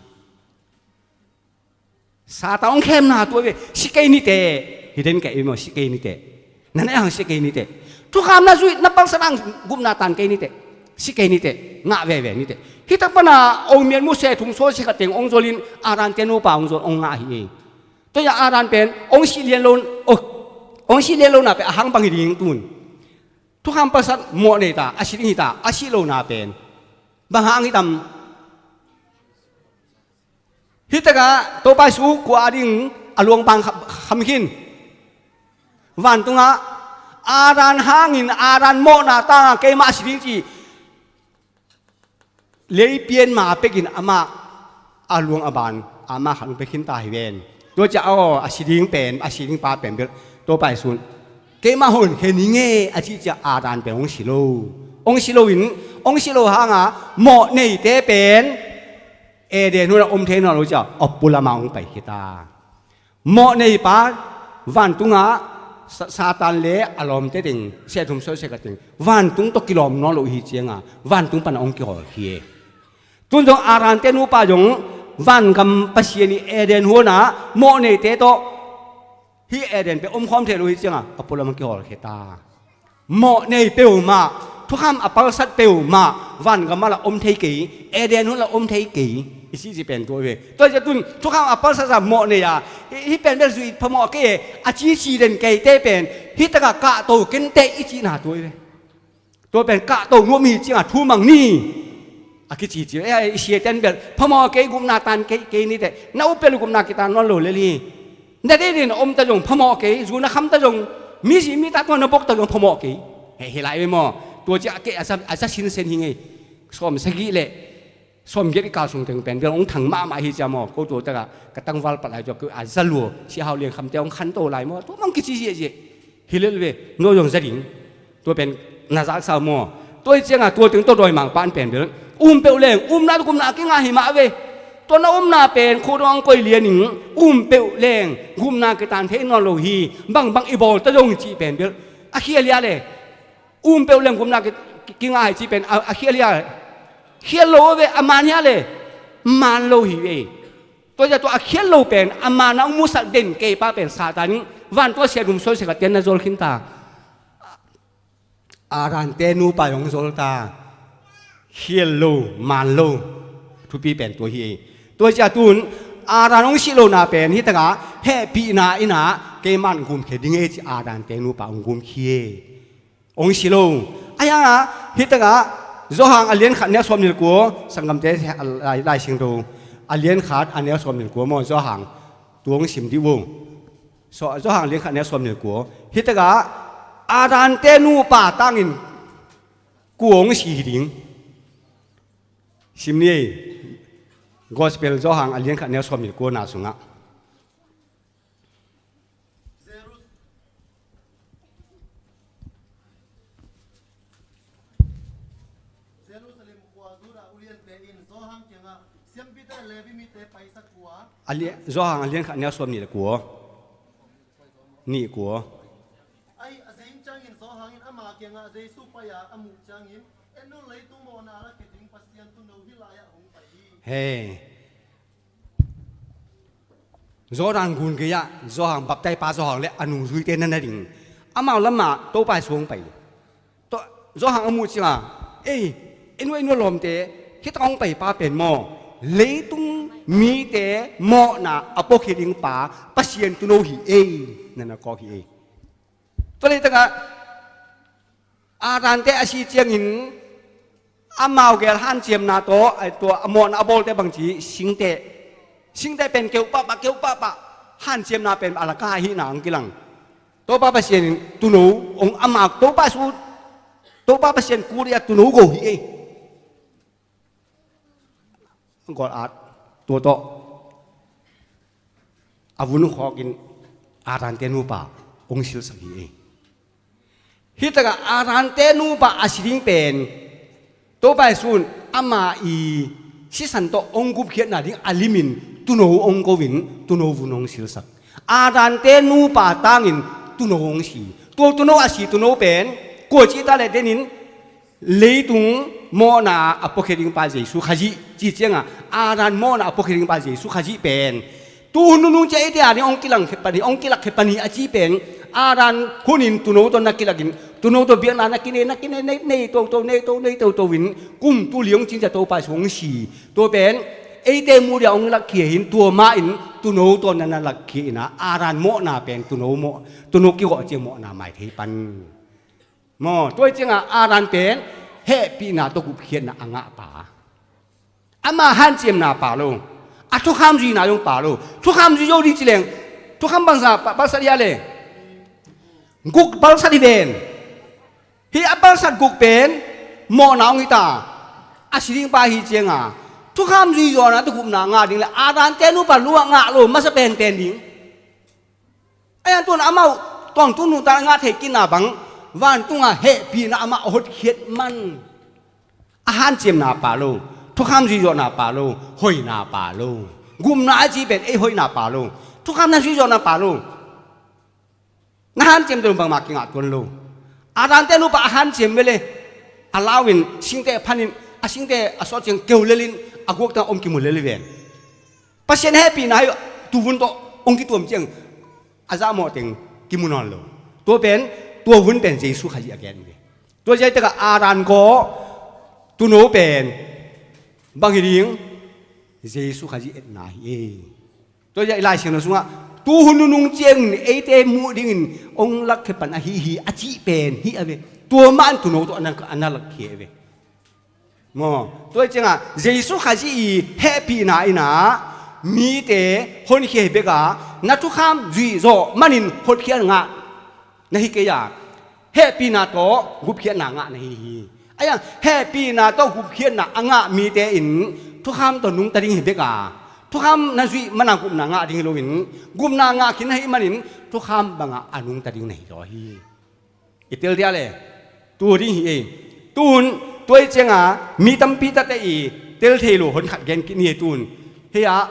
Satan hong khemna tua ve, si kei niteh. Hi den kei maw, si kei niteh. Na ne hang si kei niteh. Thukham na zuih, na palsat hang gupna tan kei niteh. Si kei niteh. Ngah veve niteh. Hi tak pana ong mian mu se thum so si khat teng ong zolin Adam te nupa ong zol ong ngah hi ei. Tua ya Adam pen ong si lian lo, oh, ong si lian lo na pen a hang bang hi ding tun. Thukham palsat mawh nei ta, a si ding hi ta, a si lo na pen. Bang hang hi tam. Hi takah Topa Jesu kua a ding a luangpang kham, kham khin. Vantungah Adam hangin Adam mawhna tangah keimah a si ding ci. Leipian ma pekin amah a luang a ban amah khat hong pia khin ta hi ven. Tua cia aw a si ding pen, a si ding pa pen bel Topa Jesu in keimah hon khen hi nge a cih cia Adam pen hong si lo. Hong si lo in, hong si lo hanga mawh neite pen Eden hun a om thei nawn lo cia, a pulam a hong pai khit a. Mawh neipa vantungah Sa-, Satan le a lawmte teng, siathum sawisiak a teng, vantung tawh kilawm nawn lo hi cianga, vantung pana hong kihawl hi e. Tun zong Adam te nupa zong vangam Pasian i Eden hun a mawh neite tawh hih Eden pen omkhawm thei lo hi cianga, a pulam hong kihawl khit a. Mawh nei peuhmah, thukham a palsat peuhmah, vangam ah la om thei kei, Eden hun la om thei kei, i cihcih pen tua ve. Tua hi ciah tun, thukham a palsat a mawh nei a, hih, hih pen bel zuih phamawh kei e, a cici den keite pen, hih takah kahto kenteh i cihna tua hi ve. Tua pen kahto nuam hi ciangah thu mang ni. A kicici, eh, i siate in bel, phamawh kei gupna tan kei, kei niteh. Na upel gupna kitan nawn lo lel hi. Na deih deih na om ta zong phamawh kei, zu na kham ta zong, mi zi mi ta tua na bok ta zong phamawh kei. He, he lai ve maw. Tua ciah kei a za, a za sinsen hi ngei. Sawm sagih le sawm giat i kal sung teng pen bel hong thang mahmah hi cia maw. Ko tua takah ka tangval pat lai tua kei a za lua. Si hau lian khamte hong khanto lai maw. Tua mah hong kici ziahziah. Hi lel ve, no zong za ding. Tua pen na zaksa maw. Tua hi ciangah tua teng tawh dawimangpa in pen bel um peuh leng, umna tawh gupna a kingah hi mah ve. Tua na umna pen khuadawng koi lianin um peuh leng gupna kitan thei nawn lo hi. Bangbang i bawl ta zong cih pen bel a khial hia le. Um peuh leng gupna ki, ki, kingah hi cih pen a, a khial hia. Khial lo ve, a man hia le. Man lo hi ve. Tua ciah tua a khial lo pen a man a hong musak den kei pa pen Satan in vantung a siathum sawisiak a tian na zol khin ta. Adam te nupa hong zol ta. Khial lo, man lo. Thupi pen tua hi. Tua ciah tun Adam hong si lo na pen hih takah hehpihna in ah keiman gumkhia ding e ci Adam te nupa hong gumkhia. Hong si lo. Ahi hangah hih takah Johan a lian khat neu sawm nil kua, sanggamte a lai, Lai Siangtho a lian khat a neu sawm nil kua maw Johan. Tua hong sim dih uh. So, Johan lian khat neu sawm nil kua. Hih takah Adam te nupa tangin kua hong si hi ding. Sim ni ei. Gospel Johan a lian khat neu sawm nil kua na sungah. Jerusalem khua Judah uliante in Johan kiangah siampite Levi mite paisak uh a. A li-, Johan a lian khat neu sawm nih le kua. Nih kua. Ahi a zing ciangin Johan in ama kiangah Jesu pai-a a muh ciangin He. Jordan gun gei-ah Johan, baptaipa Johan le a nungzuite na na ding. Amau lamah Topa Jesu hong pai. Tua Johan a muh ciangah, ei, en un, en un lawmte, hih tak hong paipa pen maw, leitung mite mawhna a puakhia ding pa, Pasian Tuuno hi ei, na na kawk hi ei. Tua lei takah Adante a si ciangin amau gel hanciamna tawh, ai, tua a mawhna a bawlte bangci singteh. Singteh pen keu pahpah, keu pahpah. Hanciamna pen a laka ahihna hong kilang. Topa Pasian in Tuuno hong amau, Topa Jesu, Topa Pasian kuri-ah Tuuno go hi ei. Gol at tua tawh a vun khawkin Adante nupa hong silsak hi ei. Hih takah Adante nupa a si ding pen Topa Jesu in ama i sisan tawh hong gupkhiatna ding a limin Tuuno hong ko-in Tuuno vun hong silsak. Adante nupa tangin Tuuno hong si. Tua Tuuno a si Tuuno pen kua cih ta leh denin leitung mawhna a puakhia ding pa Jesu Khazih ci ciangah, Adam mawhna a puakhia ding pa Jesu Khazih pen tu hun nunung ciang eite a ding hong kilangkhia pan hi, hong kilakkhia pan hi a ci pen, Adam hunin Tuuno tawh na kilakin, Tuuno tawh biakna na kinei, na kinei, nei, nei toto, nei to, nei toto in kum tul li hong cin ciang Topa Jesu hong si. Tua pen eite muh dia hong lakkhia hi-in, tua mah in Tuuno tawh na na lakkhia in ah, Adam mawhna pen Tuuno mawh, Tuuno kigawh ciang mawhna mai thei pan. Maw, tua hi ciangah Adam pen hehpihna tawh gupkhiatna a ngah pa. Ama hanciamna pa lo. A thukham zuihna zong pa lo. Thukham zui zo ding ci leng, thukham bangza pa, palsat hi a le. Guk palsat hi ven. Hih a palsat guk pen mawhna hong hi ta. A si ding pa hi ciangah thukham zui zawhna tawh gupna ngah ding le Adante nupa lungah ngah lo masa penpen ding. Ahi hang tu'n amau tawntung nuntakna ngah thei kitna bang, vantungah hehpihna amah a hotkhiat man. A hanciamna pa lo, thukham zuihzawhna pa lo, hoihna pa lo. Gupna a ci pen ei hoihna pa lo, thukham na zuihzawhna pa lo. Na hanciam deuh bangmah kingah tuan lo. Adante nupa a hanciam ve le, a lau in singte a phan in, a singte a sawt ciang keu lel in, a guak tengah om kimu lel hi ven. Pasian hehpihna hi, tu vun tawh hong kituam ciang a zahmawh teng kimu nawn lo. Tua pen, tua vun pen Jesu Khazih a gen ve. Tua ziaitakah Adam kawh Tuuno pen bang hi ding? Jesu Khazih etna hi e. Tua ziah i Lai Siangtho sungah tu hun nunung ciangin eite muh dingin hong lakkhia pan ahi hi a cih pen hi a ve. Tua mah in Tuuno tawh a na, a na lakkhia a ve. Maw, tua hi ciangah Jesu Khazih i hehpihna in ah mite honkhia hi bek a, na thukham zuihzawh manin hotkhiat ngah na hi kei a, hehpihna tawh gupkhiatna ngah na hi hi. Ahi hang hehpihna tawh gupkhiatna a ngah mite in thukham tawh nungta ding hi bek a, thukham na zuih mana gupna ngah ding hi loin, gupna ngah khin na hi manin thukham bangah a nungta ding na hi zaw hi. I tel dia le, tu ding hi ei. Tun tua hi cianga mi tampi tate i tel thei lo hon khat gen kit ni ei tun. Hei ah,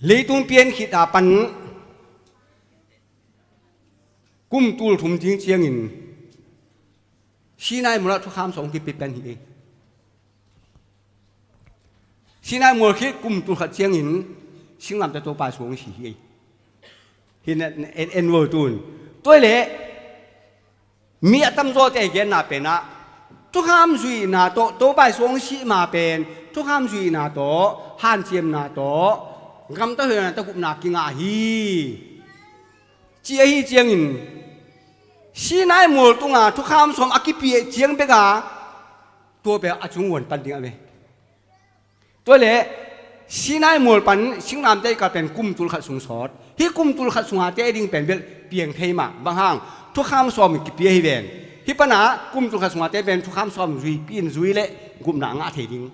leitung pian khit a pan kum tul thum ding ciangin Sinai mual ah thukham sawm hong kipia pan hi ei. Sinai mual khit kum tul khat ciangin singlamteh Topa Jesu hong si hi ei. Hi na en, en vo tun. Tua hi leh mi a tamzawte genna penah thukham zuihna tawh Topa Jesu hong sih ma pen thukham zuihna tawh, hanciamna tawh, gamta hoihna tawh gupna kingah hi, ci ahi ciangin Sinai mual tunga thukham sawm a kipia ciang bek a tua pen a cung vuan pan ding a ve. Tua le Sinai mual pan singlamteh kikal pen kum tul khat sung sawt. Hih kum tul khat sunga te ding pen bel piang thei mah. Bang hang, thukham sawm kipia hi ven. Hih pana kum tul khat sunga te pen thukham sawm zuipih in zui le gupna ngah thei ding.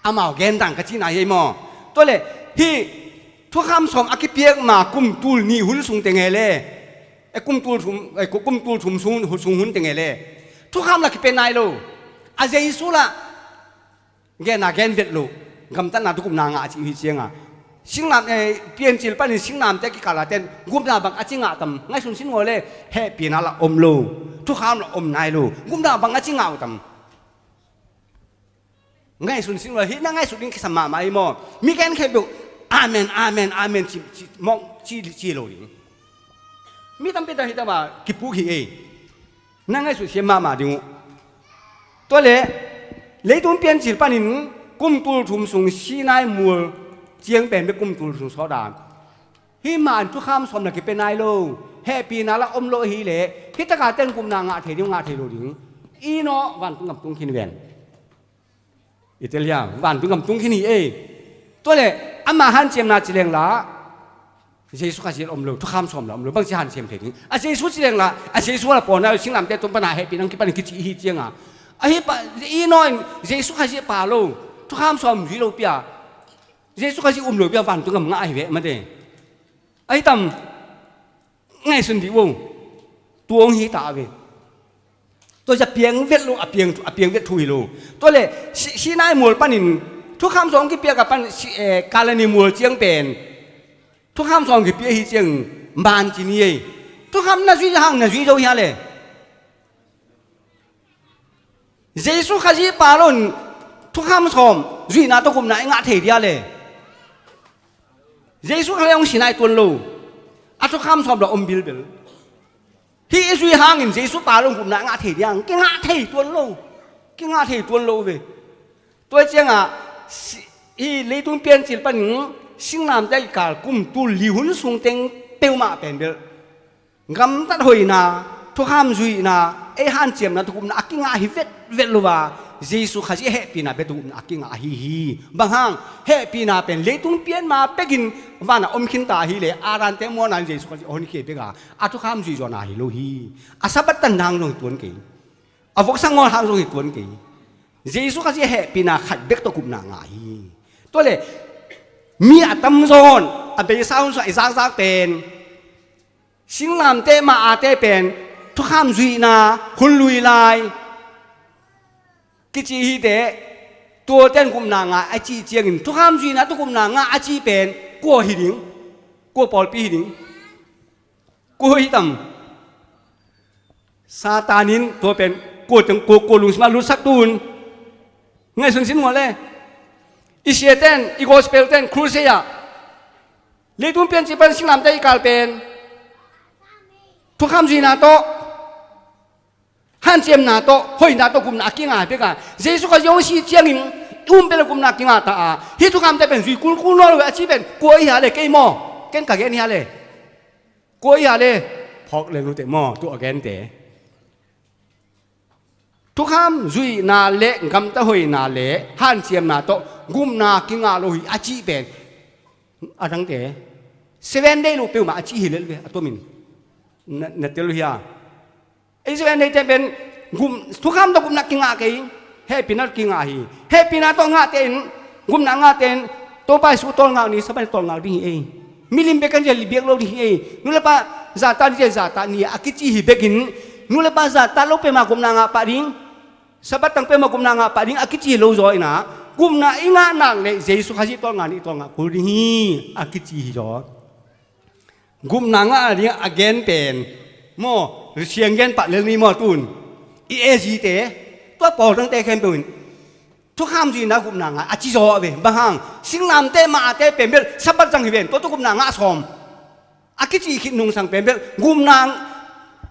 Amau gen dang ka cihna hi ei maw. Tua le hih thukham sawm a kipiak ma kum tul nih hun sung teng e le, e, kum tul thum, e, kum tul thum sung, sung hun teng e le thukham la kipia nai lo. A Jesu la genna gen vet lo. Gamtatna tawh gupna ngah a cih hi cianga singlam, e, piancil panin singlamteh kikala ten gupna bang a ci ngah tam? Ngaihsun sin ngaw le, hehpihna la om lo. Thukham la om nai lo. Gupna bang a ci ngah uh tam. Ngaihsun sin lo, hih na ngaihsut ding kisam mahmah hi maw. Mi gen khempeuh amen, amen, amen ci, ci, mawk ci, ci lo ding. Mi tampi tak hih tak mah kipuk hi ei. Na ngaihsut siam mahmah ding uh. Tua leh leitung piancil panin kum tul thum sung Sinai mual ciang pen bek kum tul thum sawt a, hih mah in thukham sawm na kipia nai lo. Hehpihna la om lo ahih leh hih taka ten gupna ngah thei ding, ngah thei lo ding. Enoch vantung gam tung khin ven. I tel hia, vantung gam tung khin hi ei. Tua leh ama hanciamna ci leng la Jesu Khazih om lo, thukham sawm la om lo, bangci hanciam thei ding. A Jesu ci leng la, a Jesu la pawlna lo, singlamteh tung pana hehpihna kipan kici hi cianga, ahi pa, Enoch in Jesu Khazih pa lo, thukham sawm zui lo pia, Jesu Khazih um lo pia vantung gam ngah ahi ve mate. Ahi tam. Ngaihsun dih uh. Tua hong hi ta ve. Tua zia piang vet lo, a piang, a piang vet thu hi lo. Tua leh Si-, Sinai mual panin thukham sawm kipiak a pan Si-, eh, Kalvari mual ciang pen thukham sawm kipia hi ciang man ci ni ei. Thukham na zui hang na zui zo hia le. Jesu Khazih pa lo in thukham sawm zuihna tawh gupna i ngah thei dia le. Jesu Khazih hong si nai tuan lo. A thukham sawm la om bilbel. Hih i zui hangin Jesu pa lo in gupna i ngah thei dia, kingah thei tuan lo. Kingah thei tuan lo ve. Tua ciangah si-, hih leitung piancil panin singlamteh kikal kum tul li hun sung teng peuhmah pen bel gamtat hoihna, thukham zuihna, ei hanciamna tawh gupna a kingah hi vetvet lo a, Jesu Khazih hehpihna bek tawh gupna a kingah ahi hi. Bang hang, hehpihna pen leitung pian ma pekin vanah om khinta ahih leh Adam te mualna in Jesu Khazih a honkhia bek a, a thukham zuih zawhna hi lo hi. A Sabbath tanna hang zong hi tuan kei. A voksa ngawl hang zong hi tuan kei. Jesu Khazih hehpihna khat bek tawh gupna ngah hi. Tua leh mi a tamzaw in a beisa hun sungah i zakzak pen singlamteh ma-ate pen thukham zuihna hun lui lai kici hi teh, tuate in gupna ngah a cih ciangin thukham zuihna tawh gupna ngah a cih pen kua hi ding? Kua pawlpi hi ding? Kua hi tam? Satan in tua pen kua teng, kua, kua lungsim ah lutsak tun? Ngaihsun sin maw le. I siate in, i gospel te in, crusade ah leitung piancil pan singlamteh kikal pen thukham zuihna tawh, hanciamna tawh, hoihna tawh gupna a kingah bek a, Jesu Khazih hong sih ciangin i um pen a gupna a kingah ta a, hih thukhamte pen zui kulkul nawn lo ve a ci pen kua hi hia le? Kei maw? Ken ka gen hi hia le? Kua hi hia le? Phawk lel uh teh maw, tu a gente. Thukham zuihna le gamta hoihna le hanciamna tawh gupna kingah lo hi a cih pen a dangte Seven Day lo peuhmah a cih hi lel ve, a tomin. Na, na tel uh hia? Ei Seven Day te pen gum, thukham tawh gupna kingah kei, hehpihna tawh kingah hi. Hehpihna tawh ngahte in, gupna ngahte in Topa Jesu tawlngak ni, Sabbath tawlngak ding hi ei. Milim bek kan zia biak lo ding hi ei. Nu le pa zahtak ni, zia zahtak ni a kici hi bekin, nu le pa zahtak lo peuhmah gupna ngah pah ding, Sabbath tang peuhmah gupna ngah pah ding a kici hi lo zaw inah, gupna i ngah nak leh Jesu Khazih tawlngak ni, tawlngak kul ding hi a kici hi zaw. Gupna ngah ding a gen pen maw, siang gen pah lel ni maw tun. I A G te, tua pawl tangte khempeuh in thukham zuihna gupna ngah a ci zaw ve. Bang hang, singlamteh ma-ate pen bel Sabbath zang hi ven, tua tawh gupna ngah sawm a kici khit nungsang pen bel gupna,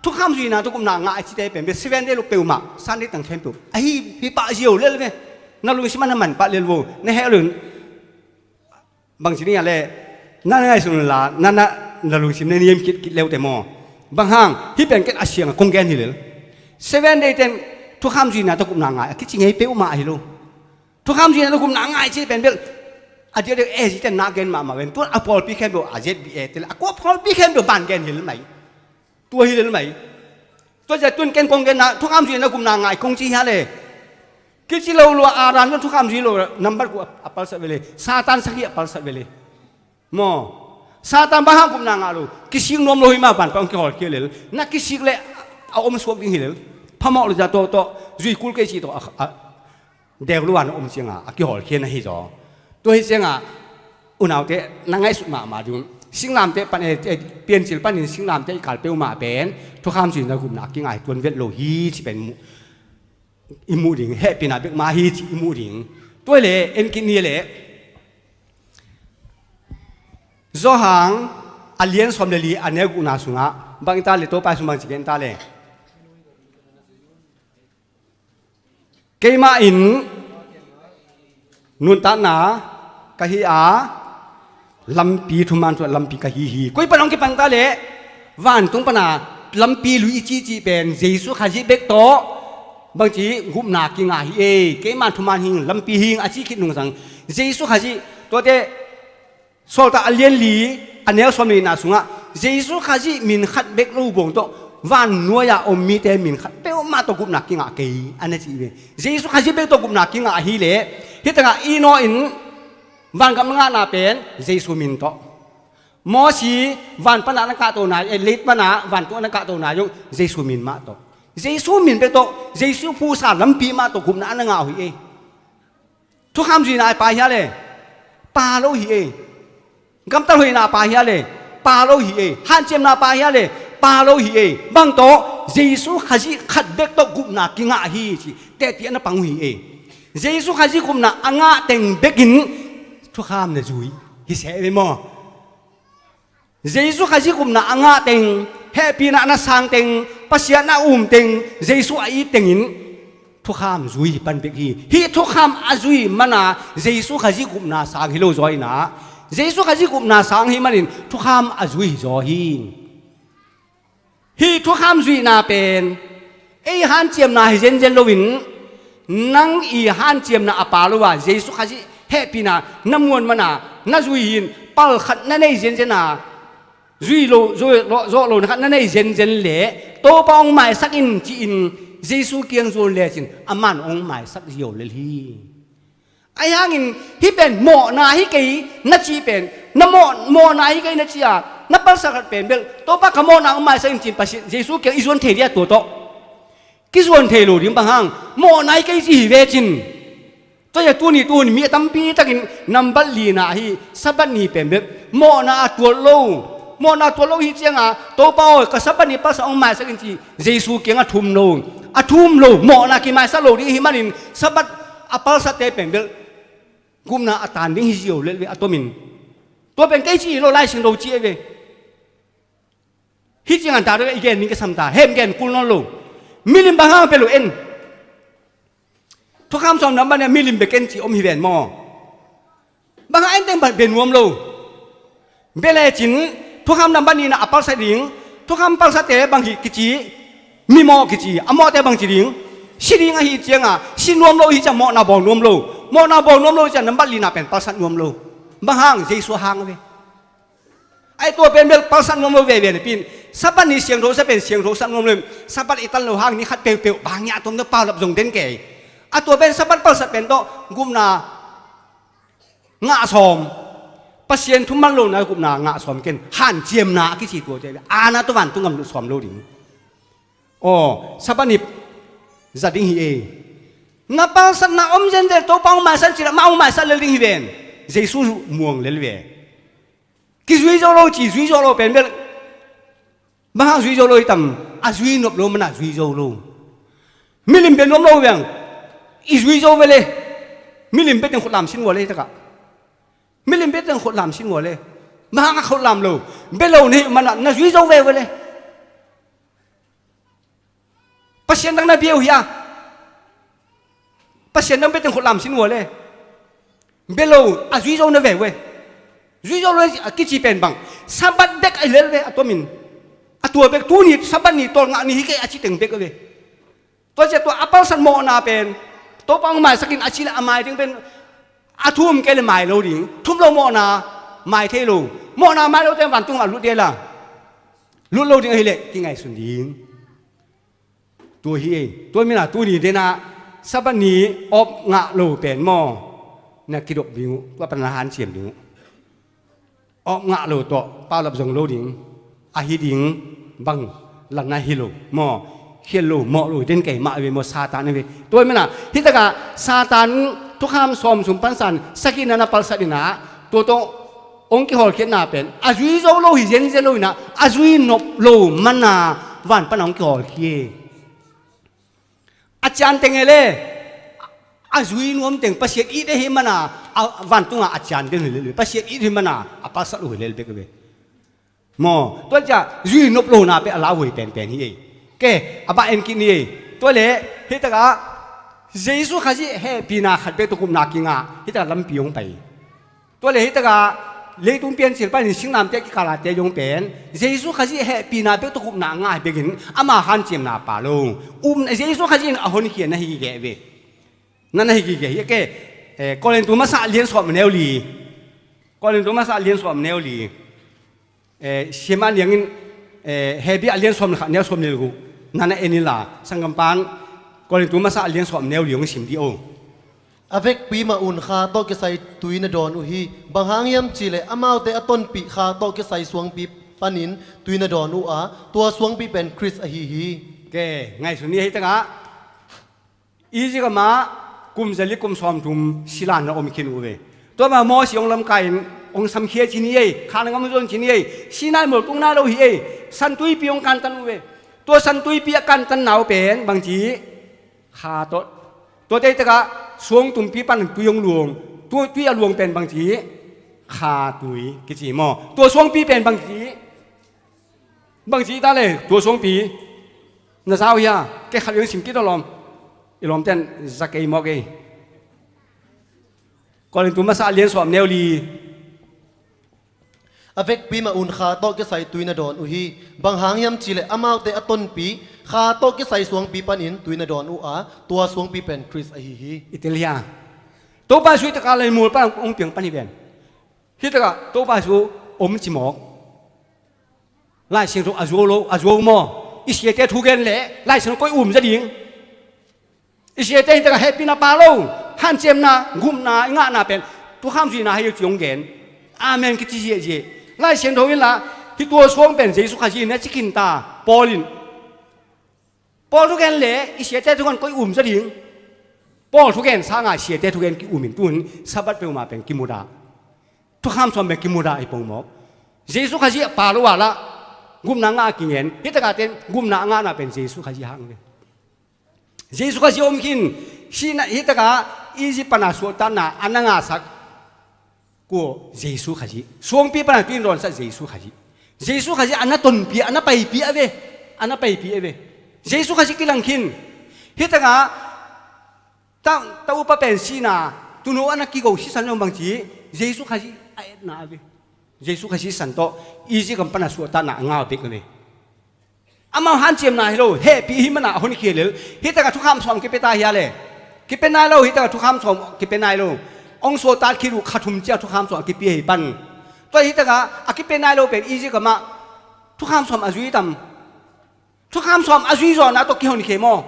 thukham zuihna tawh gupna ngah a cite pen bel Seven Day lo peuhmah, Sunday tang khempeuh ahi hi pah ziau lel ve. Na lungsim ah na man pah lel vo, na heh lo in. Bang ci ding a le, na ngaihsun la, na, na, na lungsim na niam kit kit leute maw. Bang hang, hih pen ken a siang a kong gen hi lel. Seven Day ten thukham zuihna tawh gupna ngah a kici ngei peuhmah ahi lo. Thukham zuihna tawh gupna ngah a ci pen bel a diakdiak A G ten na gen mahmah ven, tuan a pawlpi khempeuh a Z B A te le a kua pawlpi khempeuh ban gen hi lel mai. Tua hi lel mai. Tua zia tun ken kong genna thukham zuihna gupna ngah kong ci hia le. Kici lo lua a ran tun thukham zui lo number kua a palsat ve le. Satan sakhi a palsat ve le. Maw. Satan bang hang gupna ngah lo? Kisik nuam lo hi mah, van pan kihawlkhia lel. Na kisik le a om suak ding hi lel. Phamawh lo zia tawh tawh zui kul kei ci tawh a, a, deu lua na om cianga a kihawlkhia na hi zaw. Tua hi cianga unaute na ngaihsut mahmah ding un. Singlamteh pan, eh, eh, piancil panin singlamteh i kal peuhmah pen thukham zuihna gupna kingah hi, tuan vet lo hi ci pen muh, i muh ding, hehpihna bek mah hi ci i muh ding. Tua le en kit ni le, Johan a lian sawm le li a neu gukna sungah bang i ta le, Topa sung bang ci gen ta le. Keimah in nuntakna ka hi a, lampi thuman tuah lampi ka hi hi. Koi pan hong kipan ta le, vantung pana lampi lui i cihcih pen Jesu Khazih bek tawh bangci gupna kingah hi ei. Keimah thuman hing, lampi hing a cih khit nungsang Jesu Khazih, tuate Sawltak a lian li a neu sawm le lina sungah Jesu Khazih min khat bek lo bawng tawh van nuai-a om mite min khat peuhmah tawh gupna kingah kei a na cih ve. Jesu Khazih bek tawh gupna kingah ahih leh, hih takah i naw in vangam ngahna pen Jesu min tawh. Mosi van pana na kahto nai, eh, leit pana vantung na kahto nai zong Jesu min mah tawh. Jesu min bek tawh, Jesu phuhsa lampi mah tawh gupna na ngah uh hi ei. Thukham zuihna a pha hia le? Pha lo hi ei. Gamtat hoihna a pha hia le? Pha lo hi ei. Hanciamna a pha hia le? Pha lo hi ei. Bang tawh, Jesu Khazih khat bek tawh gupna kingah hi ci. Tehti a na pang uh hi ei. Jesu Khazih gupna a ngah teng bekin thukham na zui hi se ve maw? Jesu Khazih gupna a ngah teng, hehpihna na sang teng, Pasian na um teng, Jesu a it tengin thukham zui hi pan bek hi. Hih thukham a zui mana Jesu Khazih gupna sang hi lo zaw inah, Jesu Khazih gupna sang hi manin thukham a zui hi zaw hi. Hih thukham zuihna pen ei hanciamna hi zenzen loin, nang i hanciamna a pha lo a, Jesu Khazih hehpihna na muan mana na zui hi in, palkhat na nei zenzen a, zui lo, zui lo, zawh lo na khat na nei zenzen le, Topa hong maisak in ci-in Jesu kiang zuan lecin aman hong maisak zio lel hi. Ahi hangin hih pen mawhna hi kei na cih pen, na mawh, mawhna hi kei na cih a, na palsat khat pen bel, Topa ka mawhna hong maisak in ci-in Pasian, Jesu kiang i zuan thei dia tua tawh. Kizuan thei lo ding bang hang, mawhna hi kei ci hi ve cin. Tua hi a tuni tuhun mi a tampi takin nambat lina hi, Sabbath ni pen bel mawhna a tuat lo. Mawhna a tuat lo hi cianga, Topa aw, ka Sabbath ni palsat hong maisak in ci, Jesu kiang a thum lo. A thum lo, mawhna kimaisak lo ding hi manin, Sabbath a palsatte pen bel gupna a tan ding hi zio lel ve a tomin. Tua pen kei ci hi lo, Lai Siangtho ci e ve. Hih ciang an ta deuh i gen ning ka sam ta, hem gen kul nawn lo. Milim bang hang pia lo en. Thukham sawm nambat nih milim bek en ci om hi ven maw? Bang hang en teng bang bia nuam lo. Bia lecin thukham nambat nihna a palsat ding, thukham palsatte bang hi kici, mimawh kici, a mawhte bang ci ding, si ding ahi cianga, si nuam lo hi ciang mawhna bawl nuam lo. Mawhna bawl nuam lo hi ciang nambat lina pen palsat nuam lo. Bang hang, Jesu hang ve. Ai tua pen bel palsat nuam lo veve napi in, Sabbath ni siangtho sa pen siangtho sa nuam lo in, Sabbath i tan lo hang ni khat peuhpeuh bang ngiah tuam na paulap zong den kei. A tua pen Sabbath palsat pen tawh gupna ngah sawm, Pasian thuman lohna gupna ngah sawm ken, hanciamna a kici tuate ve. Ana tua vantung gam lut sawm lo ding. Aw, Sabbath ni za ding hi ei. Na palsatna om zenzen Topa hong maisan cila mah hong maisan lel ding hi ven. Jesu muang lel ve. Kizui zo lo ci, zui zo lo pen bel. Bang hang zui zo lo hi tam, a zui nop lo mana zui zo lo. Milim bia nuam lo veng. I zui zo ve le. Milim bia teng khutlam sin vua le hi takah. Milim bia teng khutlam sin vua le. Bang hang a khutlam lo. Bia lo na hih mana na zui zo ve ve le. Pasian dang na bia uh hia? Pasian dang bia teng khutlam sin vua le. Bia lo, a zui zo na ve ve. Zui zo lo a kici pen bang. Sabbath bek a lel ve a tuamin. A tua bek tuni Sabbath ni tawlngah ni hi kei a ci teng bek a ve. Tua cia tua a palsat mawhna pen Topa hong maisakin a ci le a mai ding pen a thum kei le mai lo ding. Thum lo mawhna mai thei lo. Mawhna mai lo ten vantung a lut dia la. Lut lo ding ahileh kingaihsun ding. Tua hi ei, tua mina tuni dena Sabbath ni op ngah lo pen maw, na kidop ding uh, tua pan na hanciam ding uh. Op ngah lo tawh paulap zong lo ding, ahi ding bang lanna hi lo maw, khial lo mawh lo den kei mah ve maw, Satan a ve. Tua mina hitaka Satan thukham sawm sung pansan sakina na palsat ina, tua tawh hong kihawlkhiatna pen a zui zo lo hi zenzen lo inah, a zui nop lo mana van pana hong kihawlkhia. A cian teng e le, a zui nuam teng Pasian it e hi mana, a vantunga a cian den hi lel, Pasian it hi mana a palsat uh hi lel bek ve. Maw, tua cia zui nop lona pe a lauhuai penpen hi ei. Ke, a bah en kit ni ei. Tua le, hitakah Jesu Khazih hehpihna khat bek tawh gupna kingah, hitakah lampi hong pai. Tua le hitakah leitung piancil panin singnamte kikalate zong pen Jesu Khazih hehpihna bek tawh gupna a ngah hi bekin ama hanciamna pha lo. Um, Jesu Khazih in a honkhia na hi gige ve. Na na hi gige hi ke. Eh, Korintu masa lian sawm neu li. Korintu masa lian sawm neu li. Eh, Siama Niangin, eh, Hebru a lian sawm le khat neu sawm le guk. Na na en inla, sanggampan Korintu masa a lian sawm neu li hong sim dih o. A vekpi mah un kha tawh kisai tui na dawn uh hi. Bang hang hiam cihleh amaute a tonpih kha tawh kisai suangpi panin tui na dawn uh a, tua suangpi pen Khrist ahi hi. Ke, ngaihsun ni hitakah Egypt gamah kum zali kum sawmthum sila na om khin uh ve. Tua mah Moses hong lamkai in hong samkhia ci ni ei, kha na ngam zon ci ni ei, Sinai mual tung nai lo hi ei, San Tuipi hong kantan uh ve. Tua San Tuipi a kantan nau pen bangci, kha tawh. Tua teitakah suang tumpi pan tui hong luang, tu-, tui a luang pen bangci, kha tui kici maw. Tua suangpi pen bangci, bangci ta le, tua suangpi na zau hia, ke khat hong sim kit aw lawm. I lawmten za kei mawk ei. Korintu masa a lian sawm neu li. A vekpi mah un kha tawh kisai tui na dawn uh hi. Bang hang hiam cihleh amaute a tonpih kha tawh kisai suangpi panin tui na dawn uh a, tua suangpi pen Khrist ahi hi. I tel hia? Topa sui takah lei mual pan hong piang pan hi ven. Hitakah Topa su om ci mawk. Lai Siangtho a zuau lo, a zuau maw? I siate thugen le Lai Siangtho koi um za ding. I siate hitakah hehpihna pha lo, hanciamna, gupna i ngahna pen thukham zuihna hi ci hong gen. Amen kici ziahziah. Lai Siangtho inla, hih tua suang pen Jesu Khazih in a ci khin ta, Paul in. Paul thugen le i siate thugen koi um za ding. Paul thugen sanga i siate thugen ki-um in tun Sabbath peuhmah pen kimudah. Thukham sawm pen kimudah hi pongmawk. Jesu Khazih a pha lo a lah gupna ngah a kingen. Hitakah ten gupna a ngahna pen Jesu Khazih hang ve. Jesu Khazih om khin. Sihna hitakah Egypt pana suahtakna a na ngahsak kua Jesu Khazih. Suangpi pana tui na dawnsak Jesu Khazih. Jesu Khazih a na tonpih, a na paipih a ve. A na paipih a ve. Jesu Khazih kilang khin. Hitakah ta, ta upa pen sihna, tuuno a na kigo sisan lo bangci, Jesu Khazih a etna a ve. Jesu Khazih san tawh Egypt gam pana suahtakna a ngah bek a ve. Amau hanciamna hi lo, hehpih hi mana a honkhia lel. Hitakah thukham sawm kipia ta hia le? Kipia nai lo, hitakah thukham sawm kipia nai lo. Hong suahtak khit uh kha thum ciang thukham sawm a kipia hi pan. Tua hitakah a kipia nai lo pen Egypt gamah thukham sawm a zui tam. Thukham sawm a zui zawhna tawh kihonkhia maw?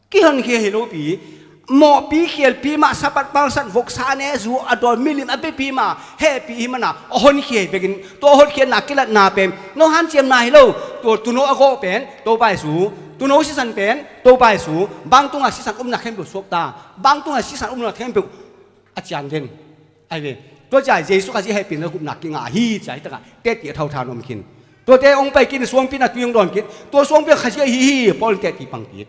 Kihonkhia hi lopi. Mawhpi khialpi mah, Sabbath palsat, voksa ne zu a dawn milim a biapi mah, hehpih hi mana a honkhia hi bekin, tua hotkhiatna kilatna pen no hanciamna hi lo. Tua tuuno a gawh pen Topa Jesu, tuuno sisan pen Topa Jesu, bangtunga sisan umna khempeuh suakta, bangtunga sisan umna khempeuh a cian den. Ai ve. Tua cia Jesu Khazih hehpihna gupna kingah hi cia hitakah teti a thotha na om khin. Tuate hong pai khin, suangpi na tui hong dawn khin. Tua suangpi a Khazih ahi hi, Paul in teti pang khin.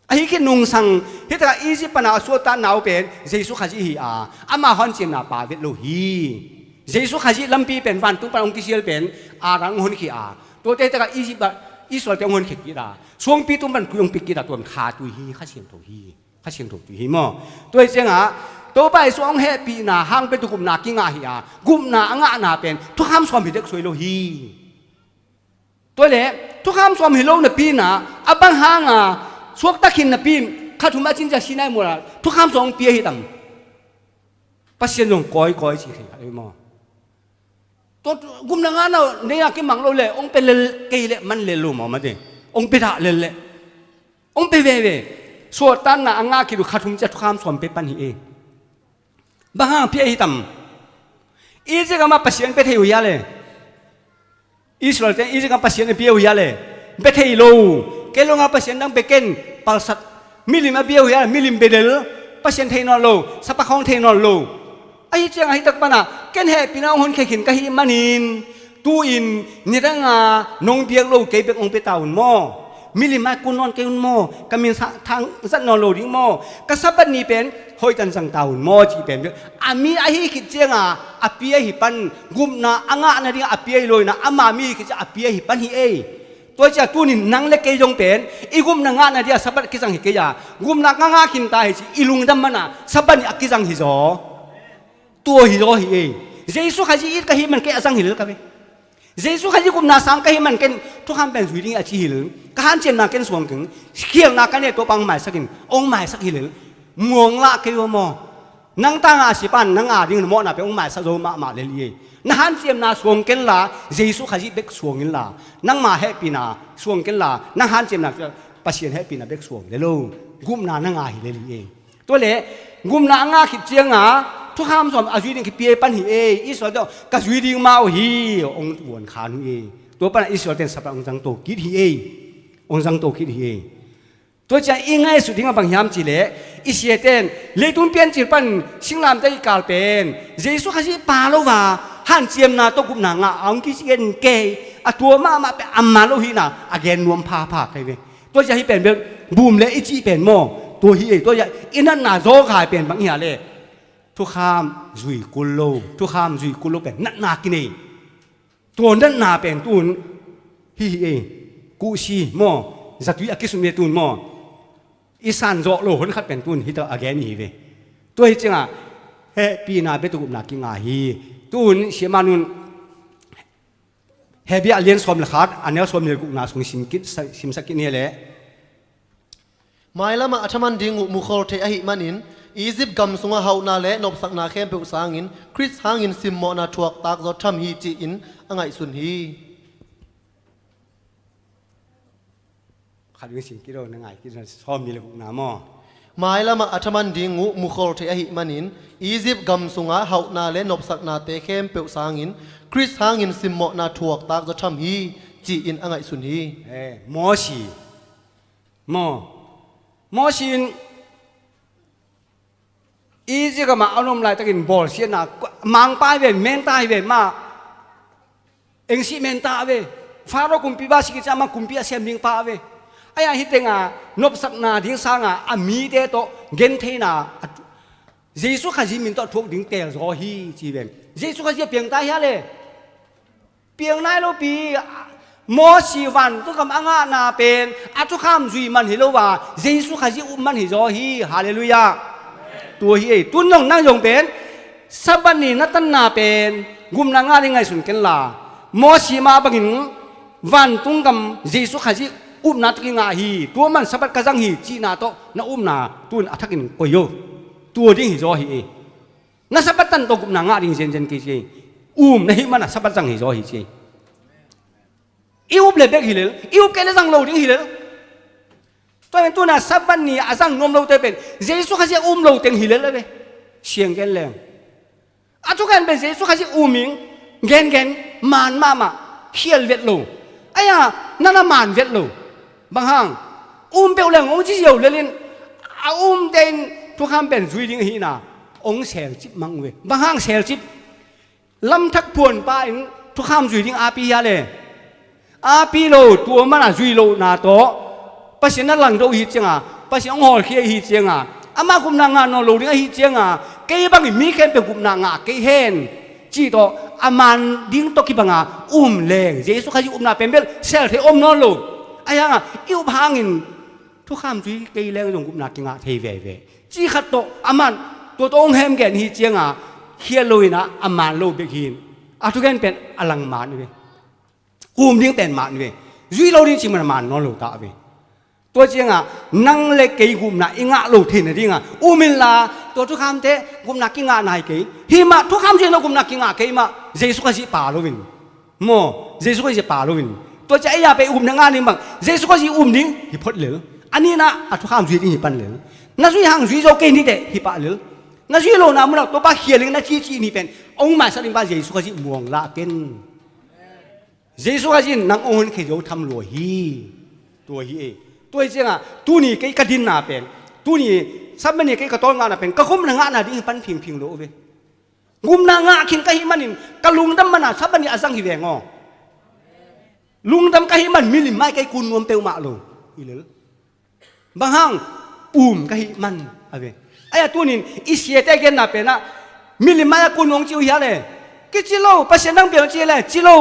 Ahi khin nungsang, hitakah Egypt pana a suahtakna uh pen Jesu Khazih hi a, ama hanciamna pha vet lo hi. Jesu Khazih lampi pen vantung pan hong kisial pen, a rang hong honkhia a. Tuate hitakah Egypt ah, Israel te hong honkhia kit a. Suangpi tung pan tui hong pia kit a, tuan kha tui hi, Kha Siangtho hi. Kha Siangtho tui hi maw? Tua hi ciangah, Topa Jesu hong hehpihna hang pen tua gupna kingah hi a, gupna a ngahna pen thukham sawm hi dek suai lo hi. Tua le, thukham sawm hi lo napi inah, a bang hanga suakta khin napi in, kha thum a cin cia Sinai mualah thukham sawm hong pia hi tam. Pasian zong kawikawi ci thei kha ei maw? Tua gupna ngahna uh nei a kimang lo le, hong pia lel kei le man lel lo maw mate. Hong pia dah lel le. Hong pia veve. Suahtakna a ngah khit uh kha thum cia thukham sawm pia pan hi ei. Bang hang pia hi tam. Egypt gamah Pasian pia thei uh hia le. Israel te Egypt gam Pasian a pia uh hia le. Pia thei lo. Kei lo nga Pasian dang pia ken palsat. Milim a pia uh hia le, milim bia lel. Pasian thei nawn lo. Sapa khawng thei nawn lo. Ahi ciangah hitak pana Ken hehpihna hong honkhia khin ka hih manin, tu-in nidanga nong biak lo kei bek hong pia ta un maw? Milim a kun nawn kei un maw? Ka min sa-, thangzat nawn lo ding maw? Ka Sabbath ni pen hoihtan zang ta un maw? Cih pen bek a mi ahi khit cianga a pia hi pan, gupna a ngah nading a pia hi lo inah, ama mi hi khit cianga a pia hi pan hi ei. Tua ciah tunin nang le kei zong pen i gupna ngah nadia Sabbath a kizang hi kei a, gupna ka ngah khin ta hi ci i lungdam mana Sabbath ni a kizang hi zaw. Tua hi zaw hi ei. Jesu Khazih it ka hih man kei a zang hi lel ka ve. Jesu Khazih gupna sang ka hih man ken thukham pen zui ding a ci hi lel. Ka hanciamna ken suang keng, khialna ka ne, Topa hong maisak in, hong maisak hi lel. Muang lah kei uh maw? Nang tanga a sipan nang a ding na mawhna pen hong maisak zo mahmah lel hi ei. Na hanciamna suang kenla, Jesu Khazih bek suang inla, nangma hehpihna suang kenla, nang hanciamna Pasian hehpihna bek suang lel lo. Gupna na ngah hi lel hi ei. Tua le gupna a ngah khit cianga thukham sawm a zui ding kipia pan hi ei. Israel tawh ka zui ding mah uh hi, hong vuan khan uh ei. Tua pana Israel ten Sabbath hong zang to kit hi ei. Hong zang to kit hi ei. Tua ciang i ngaihsut ding a bang hiam cihleh, i siaten leitung piancil pan singlamteh i kal pen Jesu Khazih pa lo a hanciamna tawh gupna ngah a hong kician kei, a tua mahmah pen a man lo hihna a gen nuam phapha kei ve. Tua ciang hih pen bel bum le i cih pen maw? Tua hi ei. Tua ciang i natna zawkhai pen bang hia le, thukham zui kul lo, thukham zui kul lo pen natna kinei. Tua natna pen tun hi hi ei. Kuhsi maw, zatui a kisum hi tun maw, i san zawh lo hun khat pen tun hi ta a gen hi ve. Tua hi cianga hehpihna bek tawh gupna kingah hi. Tun siamanun Hebrew a lian sawm le khat a neu sawm le gukna sung sim kit, simsak kit ni le. Mailamah a thaman ding uh mukhol thei ahih manin, Egypt gam sunga hauhna le nopsakna khempeuh sangin Khrist hangin simmawhna thuak takzaw tham hi, ci-in a ngaihsun hi. Khat vingsin kilo na ngai kilo sawm ni le gukna maw? Mailamah a thaman ding uh mukhol thei ahih manin, Egypt gam sunga hauhna le nopsaknate khempeuh sangin Khrist hangin simmawhna thuak takzaw tham hi, ci-in a ngaihsun hi. Eh, Mosi maw? Mosi in Egypt gamah a om laitakin bawlsiatna, mangpa hi ve, menta hi ve, mah engsih menta a ve. Pharaoh kumpipa si kiciang mah kumpi a sem dingpa a ve. Ahi a hih tenga nopsakna ding sanga a mite tawh gentheina a, Jesu Khazih min tawh thuak ding teel zaw hi ci ven. Jesu Khazih a piangta hia le? Piang nai lopi. Mosi vantung gam a ngahna pen a thukham zui man hi lo a, Jesu Khazih up man hi zaw hi. Halleluiah. Tua hi ei. Tun zong nang zong pen Sabbath ni na tanna pen gupna ngah ding ngaihsun kenla, Mosi mah bangin vantung gam Jesu Khazih upna tawh kingah hi. Tua man Sabbath ka zang hi cihna tawh na upna tun a thakin koi o. Tua ding hi zaw hi ei. Na Sabbath tan tawh gupna ngah ding zenzen kei ci ei. Um na hih mana Sabbath zang hi zaw hi ci ei. I up le bek hi lel, i up kei le zang lo ding hi lel. Tua pen tuna Sabbath ni a zang nuam lote pen Jesu Khazih a um lo teng hi lel a ve. Siang gen leng a thugen pen Jesu Khazih um ing. Gengen man mahmah, khial vet lo. Aia, nana man vet lo. Bang hang? Um peuh leng hong ci ziau lelin a umte in thukham pen zui ding ahihna hong selcip mang uh ve. Bang hang selcip? Lamthak phuanpa in thukham zui ding api hia le? Api lo. Tua mana zui lohna tawh Pasian na langdo hi cianga, Pasian hong hawlkhia hi cianga, amah gupna ngah nawn lo ding ahi cianga, kei bangin mi khempeuh gupna ngah kei hen cih tawh a man ding tawh kibanga um leng Jesu Khazih upna pen bel sel thei om nawn lo. Ahi hanga i up hangin thukham zui kei leng zong gupna kingah thei veve. Ci khat tawh a man, tua tawh hong hemgen hi cianga khial loinah a man lo bek hin a thugen pen a lang man ve. Um ding pen man ve. Zui lo ding cih man a man nawn lo ta ve. Tua cianga nang le kei gupna i ngah lo theina dinga um inla, tua thukhamte gupna kingah nai kei. Himah thukham zui lo gupna kingah kei mah Jesu Khazih pa loin. Maw, Jesu Khazih pa loin. Tua ciah ei a pei upna ngah ding bang Jesu Khazih um ding hi phot lel. A nihna a thukham zui ding hi pan lel. Na zui hang zui zo kei niteh hi pah lel. Na zui lona munah Topa khial ding na cici ni pen hong maisak ding pa Jesu Khazih muang lah ken. Jesu Khazih in nang hong honkhia zo tham lua hi. Tua hi e. Tua hi cianga tuni kei ka dinna pen, tuni Sabbath ni kei ka tawlngahna pen ka gupna ngahna ding hi pan phingphing lo ve. Gupna ngah khin ka hih manin ka lungdam mana Sabbath ni a zang hi veng aw. Lungdam ka hih man milim mai kei kun nuam peuhmah lo. Hi lel. Bang hang? Um ka hih man a ve. Ai-a tunin i siate genna penah milim mai a kun nuam ci uh hia le? Kici lo, Pasian nang bel ci le, ci lo.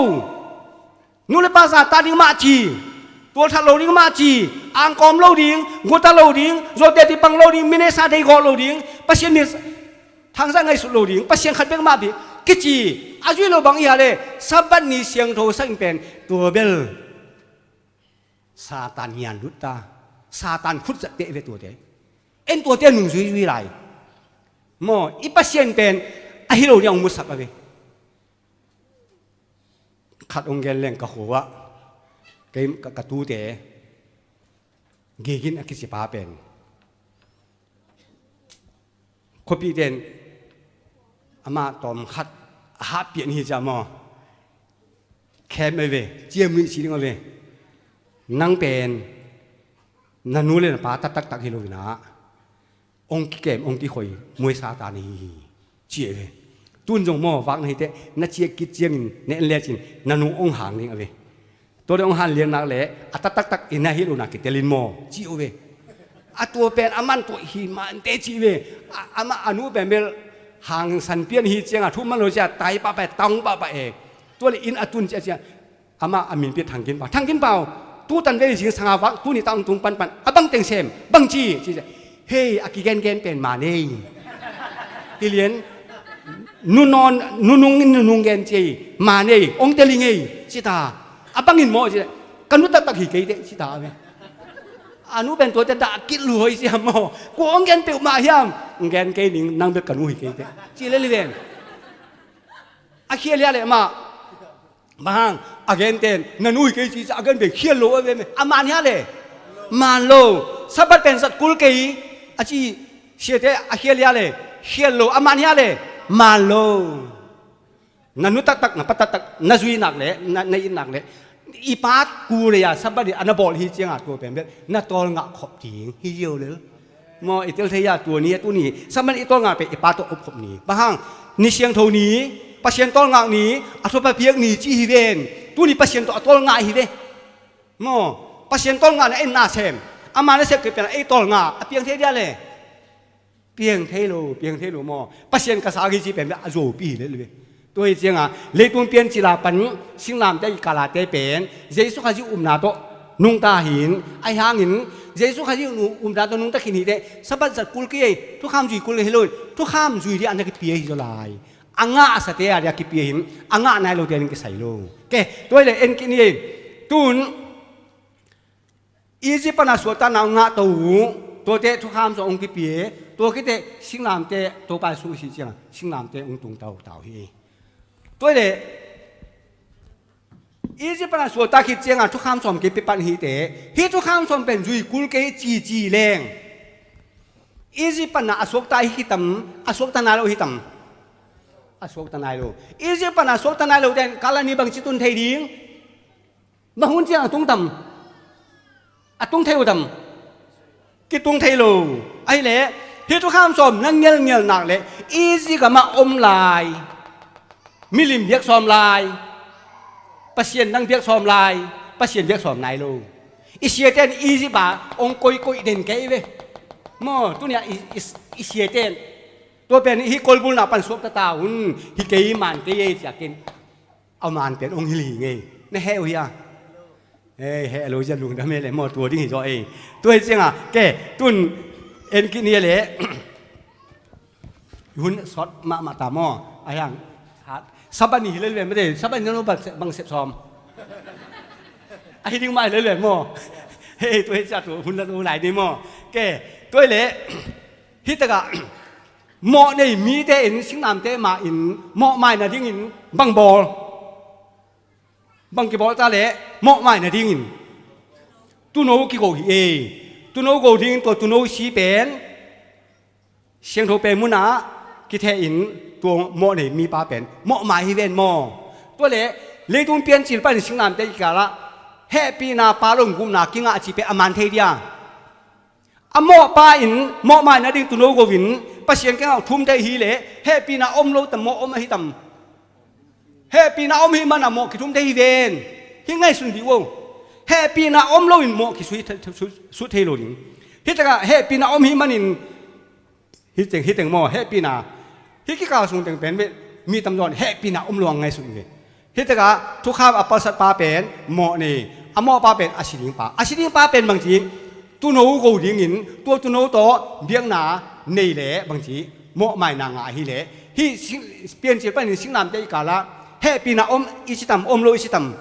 Nu le pa zahtak ding mah ci, tualthat lo ding mah ci, angkawm lo ding, guta lo ding, zuaute tipang lo ding, minesa deigawh lo ding, Pasian min thangzah ngaihsut lo ding, Pasian khat bek mah bik kici. A zuih lo bang i hia le? Sabbath ni siangtho sakin pen tua bel Satan ngian lutta, Satan khut zat teh ve tuate. En tuate nung zuizui lai. Maw, i Pasian pen ahi lo ding a hong musak a ve. Khat hong gen leng ka khuah, kei ka, ka tute Gigin a kici pa pen khuapihte in amah tawm khat a hahpian hi cia maw? Khem ei ve, ciam nih ci ding a ve. Nang pen na nu le na pa tat taktak hi lo inah hong kikem, hong kikhoi, muai Satan hi hi, ci ei ve. Tun zong maw, vak na hi teh na ciah kit ciangin na en lecin na nu hong hang ding a ve. Tua deuh hong hanlian nak le a tat taktak in a hi lo nak kitelin maw, ci uh ve. A tua pen a man tuah hi mante ci ve. A, amah a nu pen bel hangsan pian hi cianga thu man lo cia tai pahpah e, taung pahpah e. Tua le inn a tun cia cia amah a min pi Thangkin Pau. Thangkin Pau, tutan vei zingsanga vak tuni ta hong tung panpan a bang teng sem, bang ci, ci cia. Hei, a kigengen pen man ei. Kilian, nunawn, nunung in nunung gen ci ei, man ei, ong teling ei, ci ta. A bangin maw ci, ka nu taktak hi kei teh, ci ta ve. A nu pen tuate dah kit luai siam maw. Kua ong gen peuhmah hiam? Ong gen kei ning, nang bek ka nu hi kei teh, ci lel hi ven. A khial hia le mah. Bang hang? A genten na nu hi kei ci cia a gen pen khial lo a ve me. A man hia le? Man lo. Sabbath pen zat kul kei a ci siate a khial hia le? Khial lo. A man hia le? Man lo. Na nu taktak, na pa taktak na zui nak le, na, na it nak le, i pa kul le a Sabbath ni a na bawl hi cianga tua pen bel na tawlngah khop ding hi zio lel. Maw, i tel thei a, tua ni a tuni Sabbath i tawlngak pen i pa tawh opkhop ni. Bang hang? Ni siangtho ni, Pasian tawlngak ni, a thupha piak ni ci hi ven. Tuni Pasian tawh a tawlngak hi ve. Maw, Pasian tawlngak na en na sem. Ama na sep kei pen a ei tawlngak a piang thei dia le? Piang thei lo, piang thei lo maw. Pasian ka sa hi ci pen a zuaupi hi le le ve. Tua hi cianga leitung piancil a pan singlamte i kalate pen Jesu Khazih upna tawh nungta hin, ahi hangin Jesu Khazih upna tawh nungta khin hi teh Sabbath zat kul kei ei, thukham zui kul kei hi lo in, thukham zui dih a na kipia hi zaw lai. A ngah a sate a dih a kipia hin, a ngah nai lote a ding kisai lo. Ke, tua hi le en kit ni ei. Tun Egypt pana suakta na ngah to uh, tuate thukham sawm hong kipia, tua khit teh singlamte Topa Jesu i sih cianga singlamte hong tung tautau hi. Tua hi le Egypt pana suakta khit cianga thukham sawm kei pia pan hi teh, hih thukham sawm pen zui kul kei cici leng Egypt pana a suakta hi tam, a suakta nai lo hi tam? A suakta nai lo. Egypt pana a suakta nai lo ten Kalan ni bangci tun thei ding? Bang hun ciang a tung tam? A tung thei uh tam? Kitung thei lo. Ahi le hih thukham sawm na ngelngel nak le Egypt gamah om lai, milim biak sawm lai, Pasian dang biak sawm lai, Pasian biak sawm nai lo. I siate in Egypt ah hong koikoih den kei ve. Maw, tunia i, i, i siate in tua pen hih kolbulna pan suakta ta un, hi kei man kei ei ciakin a man pen hong hilh hi ngei. Na heh uh hia? Ei, heh lo zia lungdam ei le maw, tua ding hi zaw ei. Tua hi cianga ke tun en kit ni le hun sawt mahmah ta maw. A hiang Sabbath ni hi lel ve mate, Sabbath ni no bang sep, bang sep sawm? A hi ding mah hi lel ve maw. Hei, tua hi cia tua hun la tua lai ni maw. Ke, tua hi le hih takah mawh nei mite in singlamte mah in mawhmai nadingin bang bawl? Bang kibawl ta le mawhmai nadingin tuuno kigo hi ei. Tuuno go dingin tua tuuno si pen siangtho pen munah kitheh in tua mawh nei mipa pen mawhmai hi ven maw. Tua le leitung piancil panin singlamte kikalah hehpihna, palom gupna kingah a ci pen a man thei dia? A mawhpa in mawhmai nading tuuno go in Pasian kiangah thum thei hi leh hehpihna om lo tam maw, om ahi tam? Hehpihna om hi mana mawh kithum thei hi ven. Hih ngaihsun dih uh. Hehpihna om loin mawh kisut thei, sut, sut thei lo ding. Hih takah hehpihna om hi manin hih teng, hih teng maw, hehpihna, hih kikal sung teng pen beh mi tamzaw in hehpihna om lo a ngaihsun ve. Hih takah thukham a palsatpa pen mawh nei, a mawhpa pen a si dingpa. A si dingpa pen bangci, tuuno go dingin tua tuuno tawh biakna nei leh bangci, mawhmaina ngah ahi leh. Hih sing, Piancil panin singlamteh i kalah hehpihna om i ci tam, om lo i ci tam?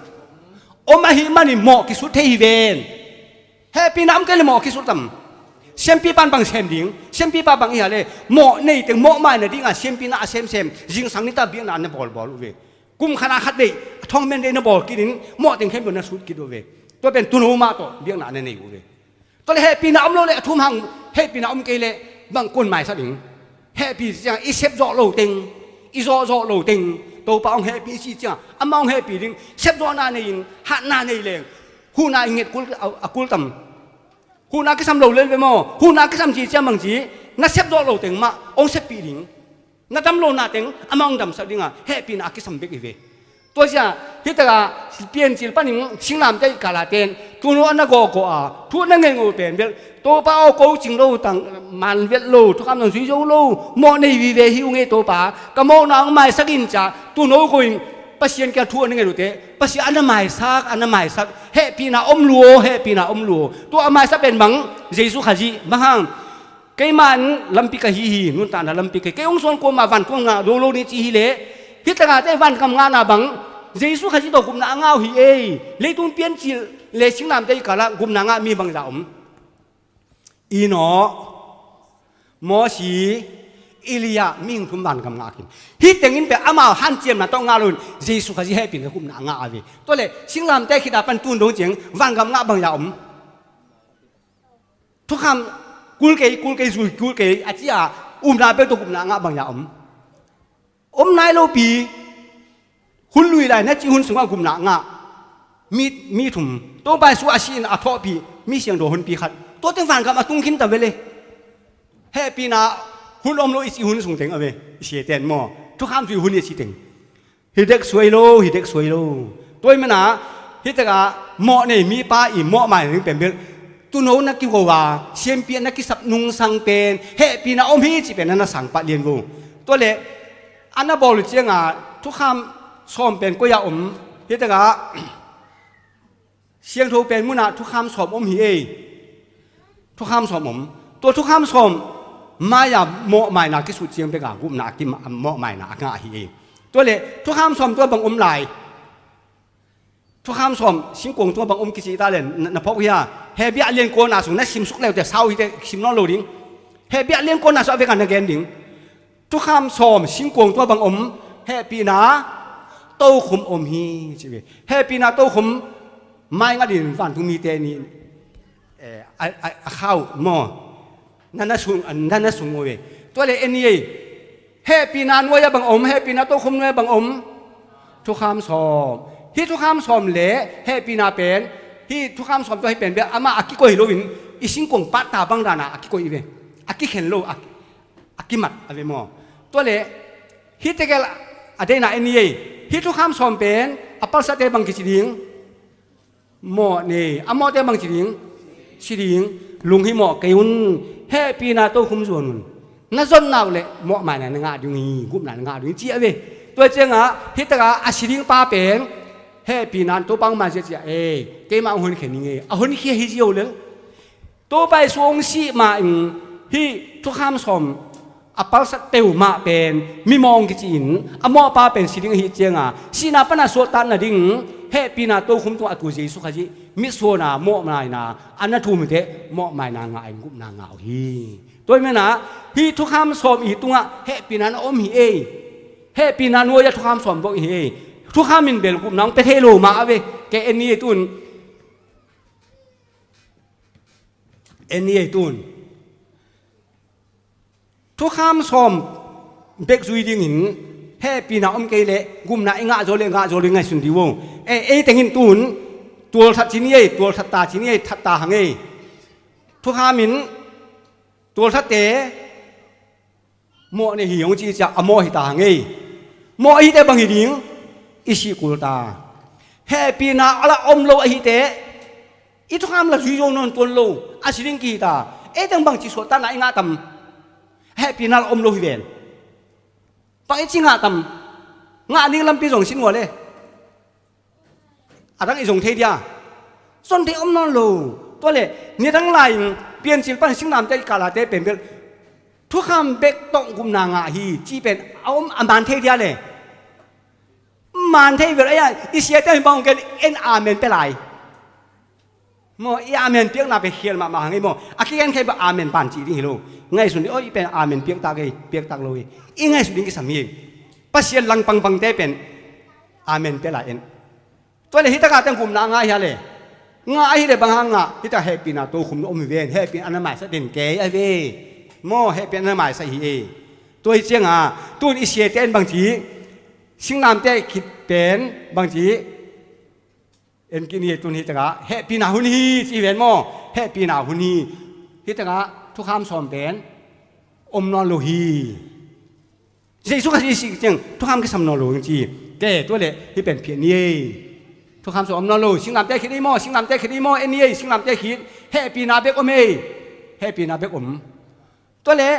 Om ahi manin mawh kisut thei hi ven. Hehpihna om kei leh mawh kisut tam? Siampipa in bang sem ding, siampipa bang hi a leh, mawh nei teng mawhmai nadinga siampina a semsem, zingsang nitak biakna na bawlbawl uh ve. Kum khat a khat vei a thong men vei na bawl kitin mawh teng khempeuh na sut kit uh ve. Tua pen tuuno mah tawh biakna na nei uh ve. Tua leh hehpihna om lo leh a thum hang, hehpihna om kei leh bang kuan maisak ding? Hehpih ciangah i sep zawh lo teng, i zawh zawh lo teng, Topa hong hehpih i cih ciangah amah hong hehpih ding, sepzawhna nei-in hatna nei leng huhna i nget kul, a, a kul tam? Huhna kisam lo lel ve maw? Huhna kisam ci ciang bangci, na sep zawh lo teng mah hong seppih ding. Na dam lona teng amah hong damsak dinga hehpihna a kisam bek hi ve. Tua sia, hih takah Piancil panin singlamteh i kalah ten tuuno a na gawhgawh a thu a na ngetnget uh pen bel, Topa aw, ko cing lo tang, man vet lo, thukham zong zui zo lo, mawh nei vive hi ung ei Topa, ka mawhna hong maisak in, ci-a tuuno go-in Pasian kiang thu a na nget uh teh Pasian a na maisak, a na maisak. Hehpihna om lua, hehpihna om lua. Tua a maisak pen bang? Jesu Khazih. Bang hang? Keimah in lampi ka hi hi, nuntakna lampi ka hi. Kei hong suan kuamah vantung ngah zo lo ni ci hi leh, hih takah teh vangam ngahna bang? Jesu Khazih tawh gupna a ngah uh hi ei. Leitung Piancil leh singlamteh i kalah gupna ngah mi bangzah om? Enoch, Mosi, Elijah, mihing thum vangam ngah khin. Hih tengin pen amau hanciamna tawh ngah loin Jesu Khazih hehpihna gupna a ngah a ve. Tua leh singlamteh khit a pan tun dong ciang vangam ngah bangzah om? Thukham kul kei, kul kei, zui kul kei a ci-a upna bek tawh gupna a ngah bangzah om? Om nai lopi. Hun lui lai na cih hun sungah gupna ngah mi, mi thum. Topa Jesu a si-in a thawhpih mi siangtho honpi khat. Tua teng vangam a tung khin ta ve le. Hehpihna hun om lo i cih hun sung teng a ve. I sia ten maw, thukham zui hun i cih teng. Hi dek suai lo, hi dek suai lo. Tua ahih mana hih takah mawh nei mipa i mawhmai nading pen bel, tuuno na kiho a, siampi na kisap nungsang pen hehpihna om hi cih pen na na sang pah lian vo. Tua leh a na bawl uh ciangah thukham sawm pen koi-ah om? Hih takah siangtho pen munah thukham sawm om hi ei. Thukham sawm om. Tua thukham sawm mai-a mawhmaina kisut ciang bekah gupna a kim, mawhmaina a ngah hi ei. Tua leh thukham sawm tua bang om lai? Thukham sawm singkuang tua bang om kicih ta leh na, na phawk hia? Hebrew lian kuana sung na simsuk leute sau hi teh, sim nawn lo ding. Hebrew lian kuana sung a vekah na gen ding. Thukham sawm singkuang tua bang om? Hehpihna tokhom om hi ci ve. Hehpihna tokhom mai ngat in vantung mite nih, eh, a, a, a khau maw, na na sung, na na sung uh ve. Tua leh en ni ei. Hehpihna nuai-ah bang om? Hehpihna tokhom nuai-ah bang om? Thukham sawm. Hih thukham sawm leh hehpihna pen, hih thukham sawm tua hih pen bel amah a kikoih loin i singkuang patta bang dana a kikoih hi ve. A kikhen lo, a, a kimat a ve maw. Tua leh hih tegel a deihna en ni ei. Hih thukham sawm pen a palsate bang kici ding? Mawh nei. A mawhte bang ci ding? Si ding. Lunghimawh kei un. Hehpihna tokhom zuan un. Na zon nak leh mawhmaina na ngah ding hi, gupna na ngah ding hi ci a ve. Tua ciangah hih takah a si dingpa pen hehpihna in Topa hong maisak ciah ei, keimah hong honkhia ning ei, a honkhia hi ziau lel. Topa Jesu hong sih ma-in hih thukham sawm a palsat peuhmah pen mimawh hong kici-in a mawhpa pen si ding ahih cianga sihna pana suahtak nading hehpihna tokhom tungah a tu Jesu Khazih mitsuana mawhmaina a na thum hi teh mawhmaina ngah in gupna ngah uh hi. Tua ahih manin hih thukham sawm i tungah hehpihna na om hi ei. Hehpihna nuai-ah thukham sawm bawk hi ei. Thukham in bel gupna hong pia thei lo mah a ve. Kei en ni ei tun. En ni ei tun. Thukham sawm bek zui dingin hehpihna om kei leh gupna i ngah zaw leh ngah zaw leh ngaihsun dih uh. Ei, ei tengin tun tualthat ci ni ei, tualthat ta ci ni ei, that ta hang ei. Thukham in Tualthate mawh nei hi hong ci ciah a mawh hi ta hang ei. Mawh ahite bang hi ding? I sih kul ta. Hehpihna a la om lo ahite i thukham la zui zo nawn tuan lo a si ding kihi ta. Ei teng bangci suahtakna i ngah tam? Hehpihna la om lo hi ven. Bang i ci ngah tam? Ngah ding lampi zong sin ua le a dang i zong thei dia? Zon thei om nawn lo. Tua le nidang lai-in Piancil pan Singlamteh i kah late pen bel thukham bek tawh gupna ngah hi ci pen a om a man thei dia le? Man thei vel a, i siate in bang ong gen, en amen pia lai. Maw, i amen piakna pen khial mahmah hang ei maw. A kigen khei bang amen pan cih ding hi lo. Ngaihsun ding, aw, i pen amen piaktak ei, piaktak lo ei. I ngaihsun ding kisam hi. Pasian langpang bangte pen amen pia lai en. Tua le hi takah teng gupna a ngah hia le? Ngah ahi le bang hang ngah? Hi takah hehpihna tokhum na om hi ven. Hehpihna a na maisak den kei a ve. Maw, hehpihna a na maisak hi ei. Tua hi cianga tun i siate in bangci, Singlamteh khit pen bangci en kik ni, tun hi takah hehpihna hun hi ci hi ven maw. Hehpihna hun hi. Hi takah thukham sawm pen om nawn lo hi. Jesu Khazih i sih ciang thukham kisam nawn lo hing ci. Ke, tua le hi pen phiat ni ei. Thukham sawm om nawn lo. Singlamteh khit ei maw, Singlamteh khit ei maw, en ni ei, Singlamteh khit. Hehpihna bek om ei. Hehpihna bek om. Tua le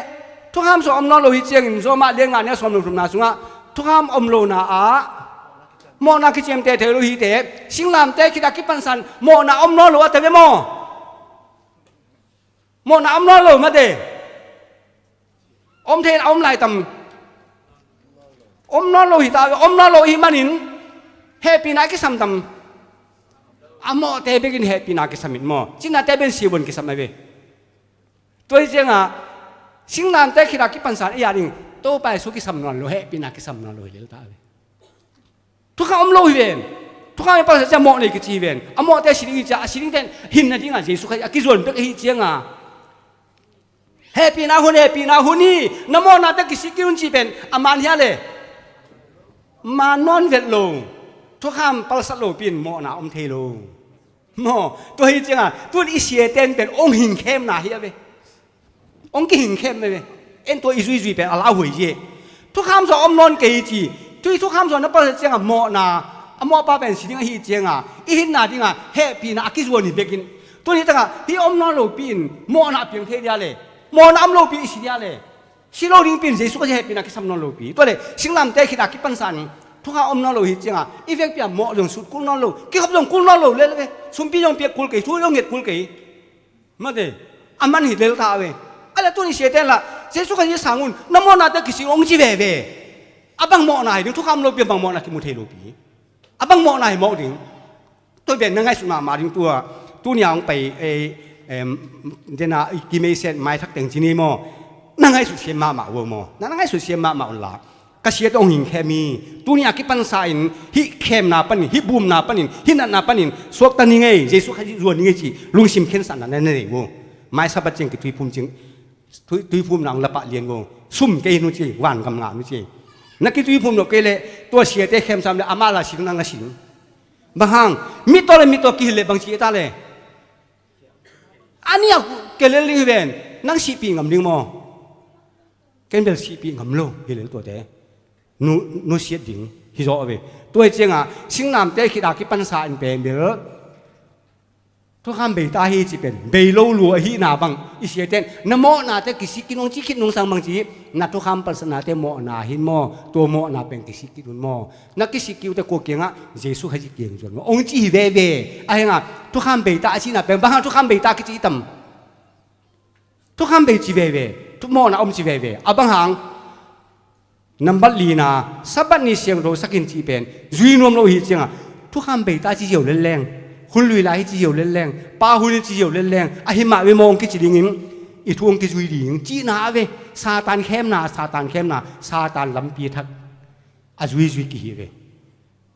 thukham sawm om nawn lo hi ciangin Roma lian nga neu sawm lo thumna sungah thukham om lona ah mawhna kiciamteh thei lo hite, Singlamteh khit a kipansan mawhna om nawn lo a ta ve maw? Mawhna om nawn lo mate. Om thei a om lai tam? Om nawn lo hi ta ve. Om nawn lo hi manin hehpihna a kisam tam? A mawhte bekin hehpihna kisam in maw. Cinate ben sibuan kisam a ve. Tua hi cianga Singlamteh khit a kipansan ei a ding Topa Jesu kisam nawn lo, hehpihna kisam nawn lo hi lel ta ve. Thukham om lo hi ven. Thukham i palsa ciang mawh nei kici hi ven. A mawhte a si ding hi ciah, a si dingte in hinna dinga Jesu Khazih a kizuan bek ahi cianga hehpihna hun, hehpihna hun hi. Na mawhnate kisik kik un ci pen a man hia le? Man nawn vet lo. Thukham palsat lopi in mawhna om thei lo. Maw, tua hi cianga tun i siate in pen ong hingkhemna hi a ve. Ong kihingkhem a ve. En tua i zuizui pen a lauhuai zie. Thukham sawm om nawn kei ci. Tui thukham sawm na palsat cianga mawhna, a mawhpa pen si ding ahi cianga i hinna dinga hehpihna a kizuan hi bekin. Tun hi takah hi om nawn lopi in mawhna a piang thei dia le? Mawhna om lopi i si dia le? Si lo dingpi in Jesu Khazih hehpihna kisam nawn lopi. Tua le Singlamteh khit a kipansan thukham om nawn lo hi cianga i vekpi a mawh zong sut kul nawn lo, kikhop zong kul nawn lo lel ve. Sumpi zong piak kul kei, thu zong nget kul kei. Mate, a man hi lel ta ve. A le tun i siate in lah Jesu Khazih sang un, na mawhnate kisik ong ci veve. A bang mawhna hi ding, thukham lopi a bang mawhna kimu thei lopi? A bang mawhna hi mawh ding? Tua pen na ngaihsut mahmah ding tua. Tuni a hong pai ei, em, dena i kimei set maithak teng ci ni maw. Na ngaihsut siam mahmah ua maw. Na, na ngaihsut siam mahmah un la. Ka siate hong hingkhem hi. Tuni a kipansa in hih khemna panin, hih bumna panin, hih natna panin suakta ni ngei, Jesu Khazih zuan ni ngei ci lungsim khensatna na nei ua. Mai Sabbath ciang kituiphum ciang, tui, tuiphumna hong la pah lian ua. Sum kei hi nu ci, vangam ngah nu ci. Na kituiphum lo kei leh tua siate khemsa le amah la sing, nang la sing. Bang hang? Mittaw le mittaw kihilh leh bang ci ta le? A nih a kelel ding hi ven. Nang sihpih ngam ding maw? Ken bel sihpih ngam lo hi lel tuate. Nu, nusiat ding hi zaw ve. Tua hi cianga Singlamteh khit a kipansa in pen bel thukham bei ta hi ci pen bei lo lua ahihna bang i siate in na mawhnate kisik kik un ci khit nungsang bang ci, na thukham palsatnate mawhna hi maw, tua mawhna pen kisik kik un maw. Na kisik kik uh teh kua kiangah? Jesu Khazih kiang zuan maw ong ci hi veve. Ahi hanga thukham bei ta a cihna pen bang hang thukham bei ta kici tam? Thukham bei ci veve, thu mawhna om ci veve. A bang hang? Nambat lina, Sabbath ni siangtho sak in cih pen zui nuam lo hi cianga thukham bei ta ci ziau lelleng, hun lui lai hi ci ziau lelleng, pa hun hi ci ziau lelleng, ahi mah ve maw ong kici dingin i thu ong kizui ding cihna a ve. Satan khemna, Satan khemna, Satan lampi thak a zuizui kihi ve.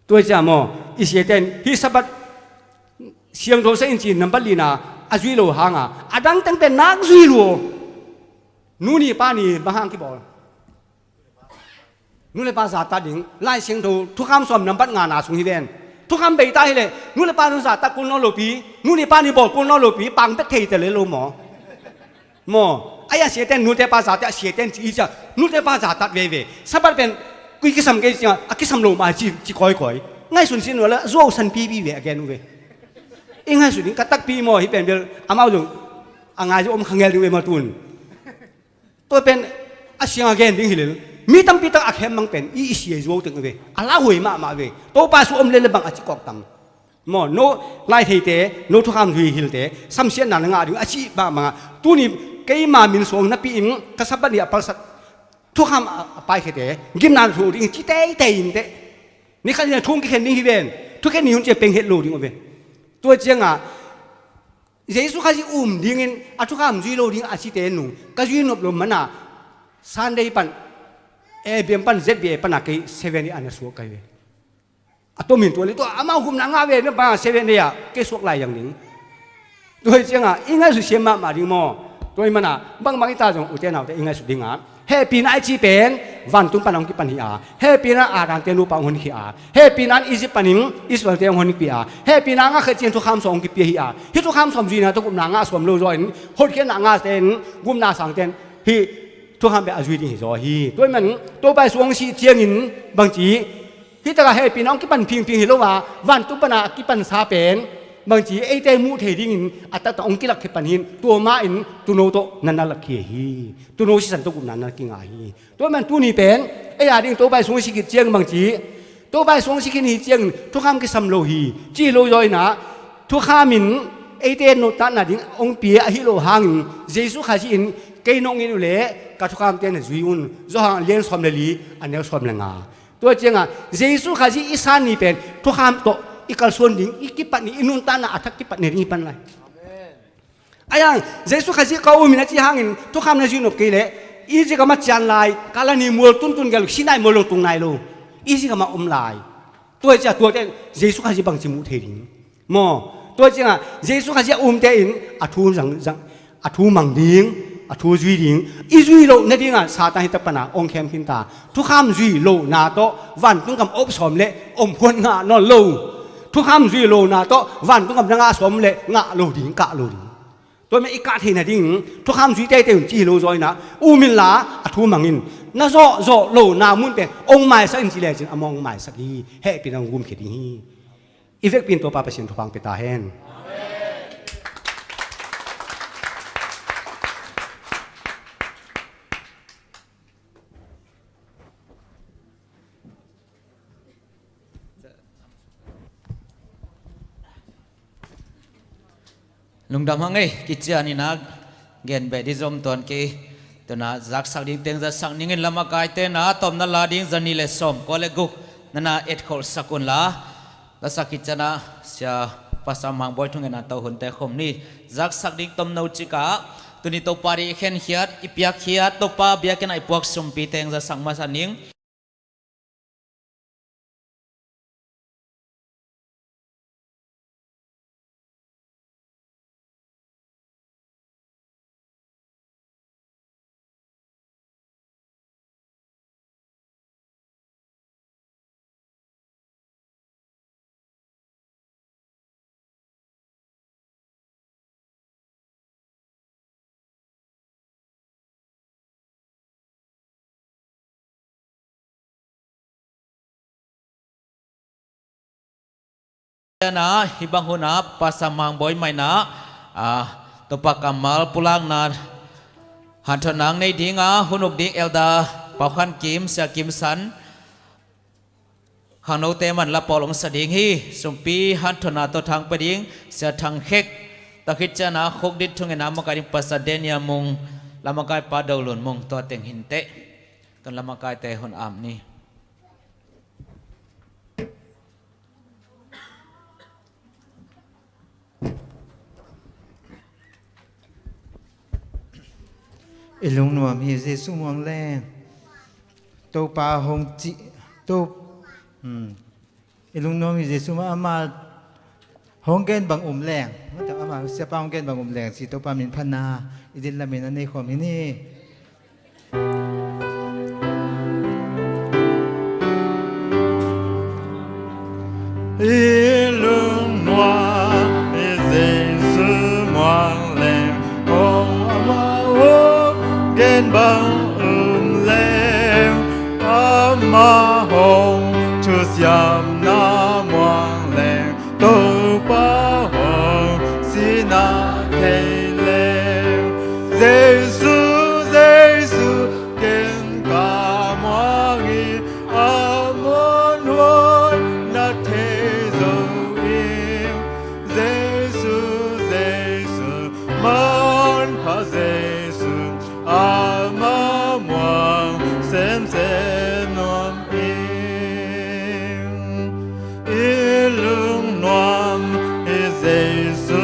Tua hi ciah maw, i siate in hih Sabbath siangtho sak in ci nambat lina a zui lo hanga a dang teng pen nak zui lua. Nu ni pa ni bang hang kibawl? Nu le pa zahtak ding. Lai Siangtho thukham sawm nambat ngana sung hi ven. Thukham bei ta hileh nu le pa nu zahtak kul nawn lopi, nu ni pa ni bawl kul nawn lopi, pang bek thei ta le lo maw? Maw, Ai a siate in nute pa zate a siate in ci i cia nute pa za tat veve. Sabbath pen kui kisam kei cia a kisam lo mah ci, ci kawikawi. Ngaihsun sin nuala zuau san pipi ve a gen uh ve. I ngaihsun ding ka takpi maw hi pen bel amau zong a ngai zong om kha ngel ding ve maw tun. Tua pen a siang a gen ding hi lel. Mi tampi tak a khem mang pen i i sia zuau teng ve. A lauhuai mahmah ve. Topa su om lel le bang a ci kawk tam. Maw, no lai theite, no thukham zui hilte, samsiatna na ngah ding a cih bangbang a. Tuni keima min suang napi in ka Sabbath ni a palsat thukham a, a paikhiate gimna na thu ding ci teitei in teh. Ni khat in a thu hong kikhen ding hi ven. Thukhen ni hun ciang peng het lo ding uh ve. Tua ciangah Jesu Khazih um dingin a thukham zui lo ding a cite nung ka zui nop lo mana Sunday pan A B M pan Z B A pana kei seven i ana suak kai ve. A tomin tua le tua amau gupna ngah ve na pa seven day ah kei suak lai yang ding. Tua hi ciangah i ngaihsut siam mahmah ding maw? Tua hi mana bangbang i ta zong ute naute i ngaihsut dingah hehpihna i ci pen vantung pana hong kipan hi a, hehpihna Adam te nupa hong honkhia a, hehpihna Egypt panin Israel te hong honkhia a, hehpihna ngah khat ciang thukham sawm hong kipia hi a, hih thukham sawm zuina tawh gupna ngah sawm lo zaw in hotkhiatna ngah ten gupna sang ten hih thukham pia a zui ding hi zaw hi. Tua hi man Topa i suang sih ciangin bangci hih takah hehpihna hong kipan phingphing hi lo a, vantung pana a kipansa pen bangci eite muh thei dingin a taktak hong kilakkhia pan hin tua ma-in tuuno tawh na na lakkhia hi. Tuuno sisan tawh gupna na kingah hi. Tua man tuni pen ei a ding Topa i suang sih khit ciang bangci Topa i suang sih khin hi ciangin thukham kisam lo hi ci hi lo zaw inah thukham in eite nuntakna ding hong pia ahi lo hangin Jesu Khazih in kei nong it uh leh ka thukham te na zui un. Johan a lian sawm le li a neu sawm le nga. Tua ciangah Jesu Khazih i san ni pen thukham tawh i kalsuan ding, i kipat ni, i nuntakna a thak kipat ni ding hi pan lai. Ayang Jesu Khazih ka um in a ci hangin thukham na zui nop kei leh Egypt gam a cian lai, Kalan ni mual tuntun gel Sinai mual lo tung nai lo. Egypt gam a om lai. Tua hi cia tuate Jesu Khazih bangci muh thei ding. Maw, tua ciangah Jesu Khazih a umte in a thu zang, zang, a thu mang ding, a thu zui ding. I zui loh nadingah Satan hi tak pana ong khem khin ta. Thukham zui lohna tawh vantung gam op sawm le om huat ngah nawn lo. Thukham zui lohna tawh vantung gam na ngah sawm le ngah lo ding, kah lo ding. Tua mah i kah theih nading thukham zui teitei un ci hi lo zaw inah um inla a thu mang in. Na zawh zawh lohna mun pen ong maisak in ci lecin amah ong maisak hi. Hehpihna ong gumkhia ding hi. I vekpi in Topa Pasian thupha hong pia ta hen. Lungdam hang ei, kician inah gen beh dih zom tuan kei. Tuna zaksak ding teng zaksak ning in lamakaite na tawmna la ding za nih le sawm kua le guk nana etkholhsak unla. Lasak kician ah sia Pastor Mang Bawi thungen a to hunte khom ni. Zaksak ding tomno cikah tuni Topa ding i khenkhiat, i piakkhiat, Topa biakinn ah i puak sumpi teng zaksak masa ning. Na hih bang hunah Pastor Mang Bawi mah inah, ah, Topa kammal pulakna hanthawn nang nei ding a, hun uk ding Elder Pau Khan Kim, Sia Kim San, khangnote man la pawl ong sa ding hi. Sumpi hanthawnna tawh thang pia ding Sia Thang Khek, tua khit ciangah khukdit thungen a makai ding Pastor Daniel Mung, lamakai pa Do Lun Mung, tua teng hinteh. Tun lamakaite hun am ni. I lungnuam hi Jesu muang leng. Topa hong ci, to, hmm. I lungnuam hi Jesu muang ama hong gen bang um leng. Ama siapa hong gen bang um leng ci Topa min phatna i din lamin a nei khawm hi ni. I lungnuam hi Jesu muang leng, hong amau bang um leng, amah hong thusiamna muang leng, Topa hong sihna thei leng. Jesu, Jesu, ken ka muang hi, a muanhuai na thei zo ing. Jesu, Jesu, manpha Jesu, amah muang semsem nuam ing. I lungnuam hi Jesu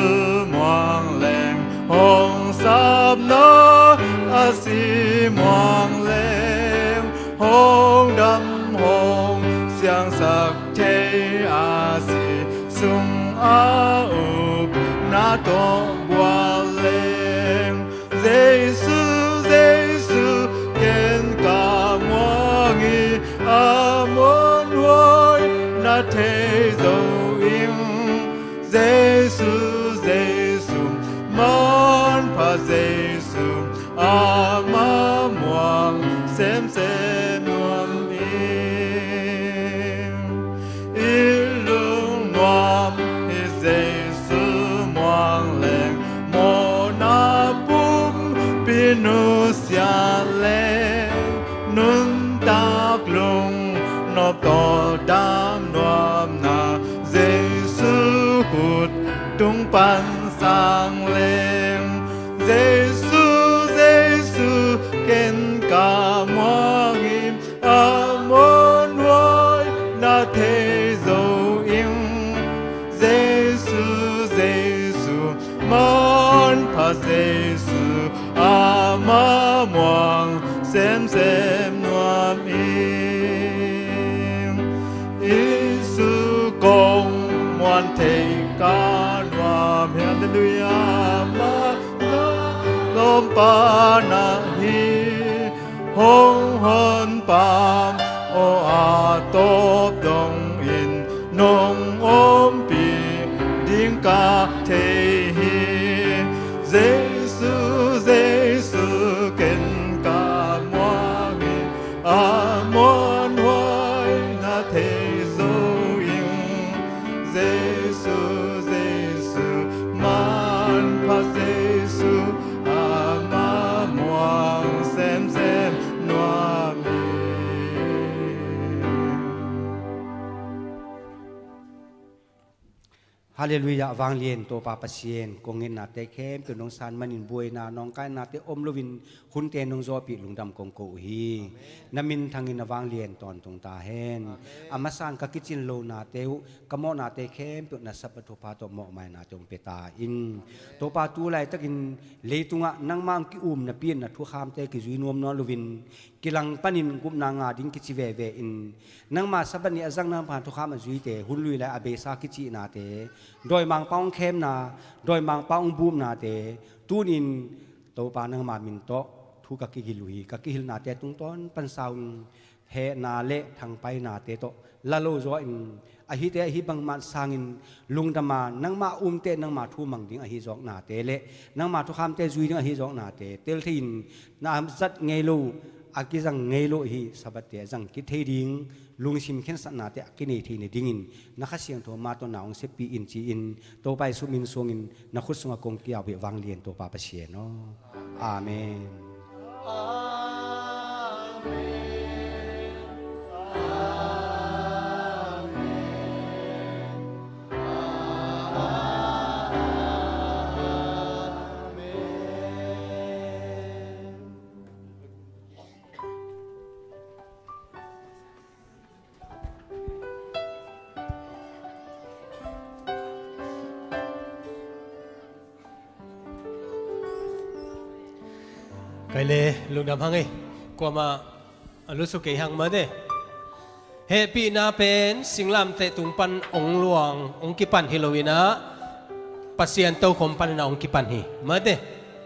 muang leng, hong sapna a si muang leng, hong dam hong siangsak thei a si sung a upna tawh bual leng. Jesu, Jesu, ken ka muang hi, a muanhuai na thei zo ing. Jesu, Jesu, manpha Jesu, amah muang semsem nuam ing. I lungnuam hi Jesu muang leng, mawhna pumpi nusia leng, nuntak lungnop tawh dam nuamna, Jesu khut tung pan sang leng. Jesu, Jesu, ken ka muang hi, a muanhuai na thei zo ing. Jesu, Jesu, manpha Jesu, amah muang semsem nuam ing. Jesu kong muan thei ka nuam hi. Halleluiah. Amah lawmpa na hi, hong honpa aw a tawp dongin nong ompih ding ka thei hi. Jesu, Jesu, ken ka muang hi, a muanhuai na thei zo ing. Jesu, Jesu, manpha Jesu, amah muang semsem nuam hi. Halleluiah, vanglian Topa Pasian, kong ngetnate khempeuh nong san manin buaina nawngkainate om loin hunte nong zawhpih lungdam kong ko uh hi. Amen. Na minthangin na vanglian tawntung ta hen. Amen. A masa-in ka kicin lonate uh, ka mawhnate khempeuh na Sabbath thupha tawh mawhmainate hong pia ta in. Amen. Topa, tu laitakin leitungah nangmah hong ki-um napi-in na thukhamte kizui nuamnuam loin kilang panin gupna ngah ding kici veve in, nangma Sabbath ni a zang nangma thukham a zuite hun lui lai a beisa kicihnate, dawimangpa hong khemna, dawimangpa hong bupnate, tuni-in Topa nangma min tawh thu ka kihilh uh hi. Ka kihilhnate tungtawn pan sa un, hehna le thangpainate tawh la lo zaw in, ahite ahi bangmah sangin lungdam a, nangma umte nangma thu mang ding ahi zawknate le nangma thukhamte zui ding ahi zawknate tel thei in, na zat ngei lo, a kizang ngei lo ahi Sabbath-te a zang kik thei ding lungsim khensatnate a kinei thei nadingin na Kha Siangtho ma tawh na hong seppih in ci-in, Topa Jesu min suangin na khut sungah kong kiau hi, vanglian Topa Pasian aw. Amen. Kei le lungdam hang ei. Kuamah a lusu kei hang mate. Hehpihna pen singlamteh tung pan ong luang, ong kipan hi lo inah, Pasian tokhom panin ah ong kipan hi mate.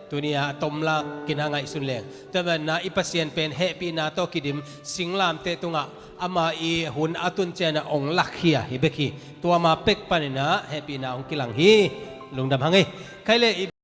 Tuni-ah a tomlak kina ngaihsun leng, tua manin ah i Pasian pen hehpihna tawh kidim, singlamteh tungah ama i hun a tun ciangin ah ong lakkhia hi bek hi. Tua ma pek panin ah hehpihna ong kilang hi. Lungdam hang ei. Kei le i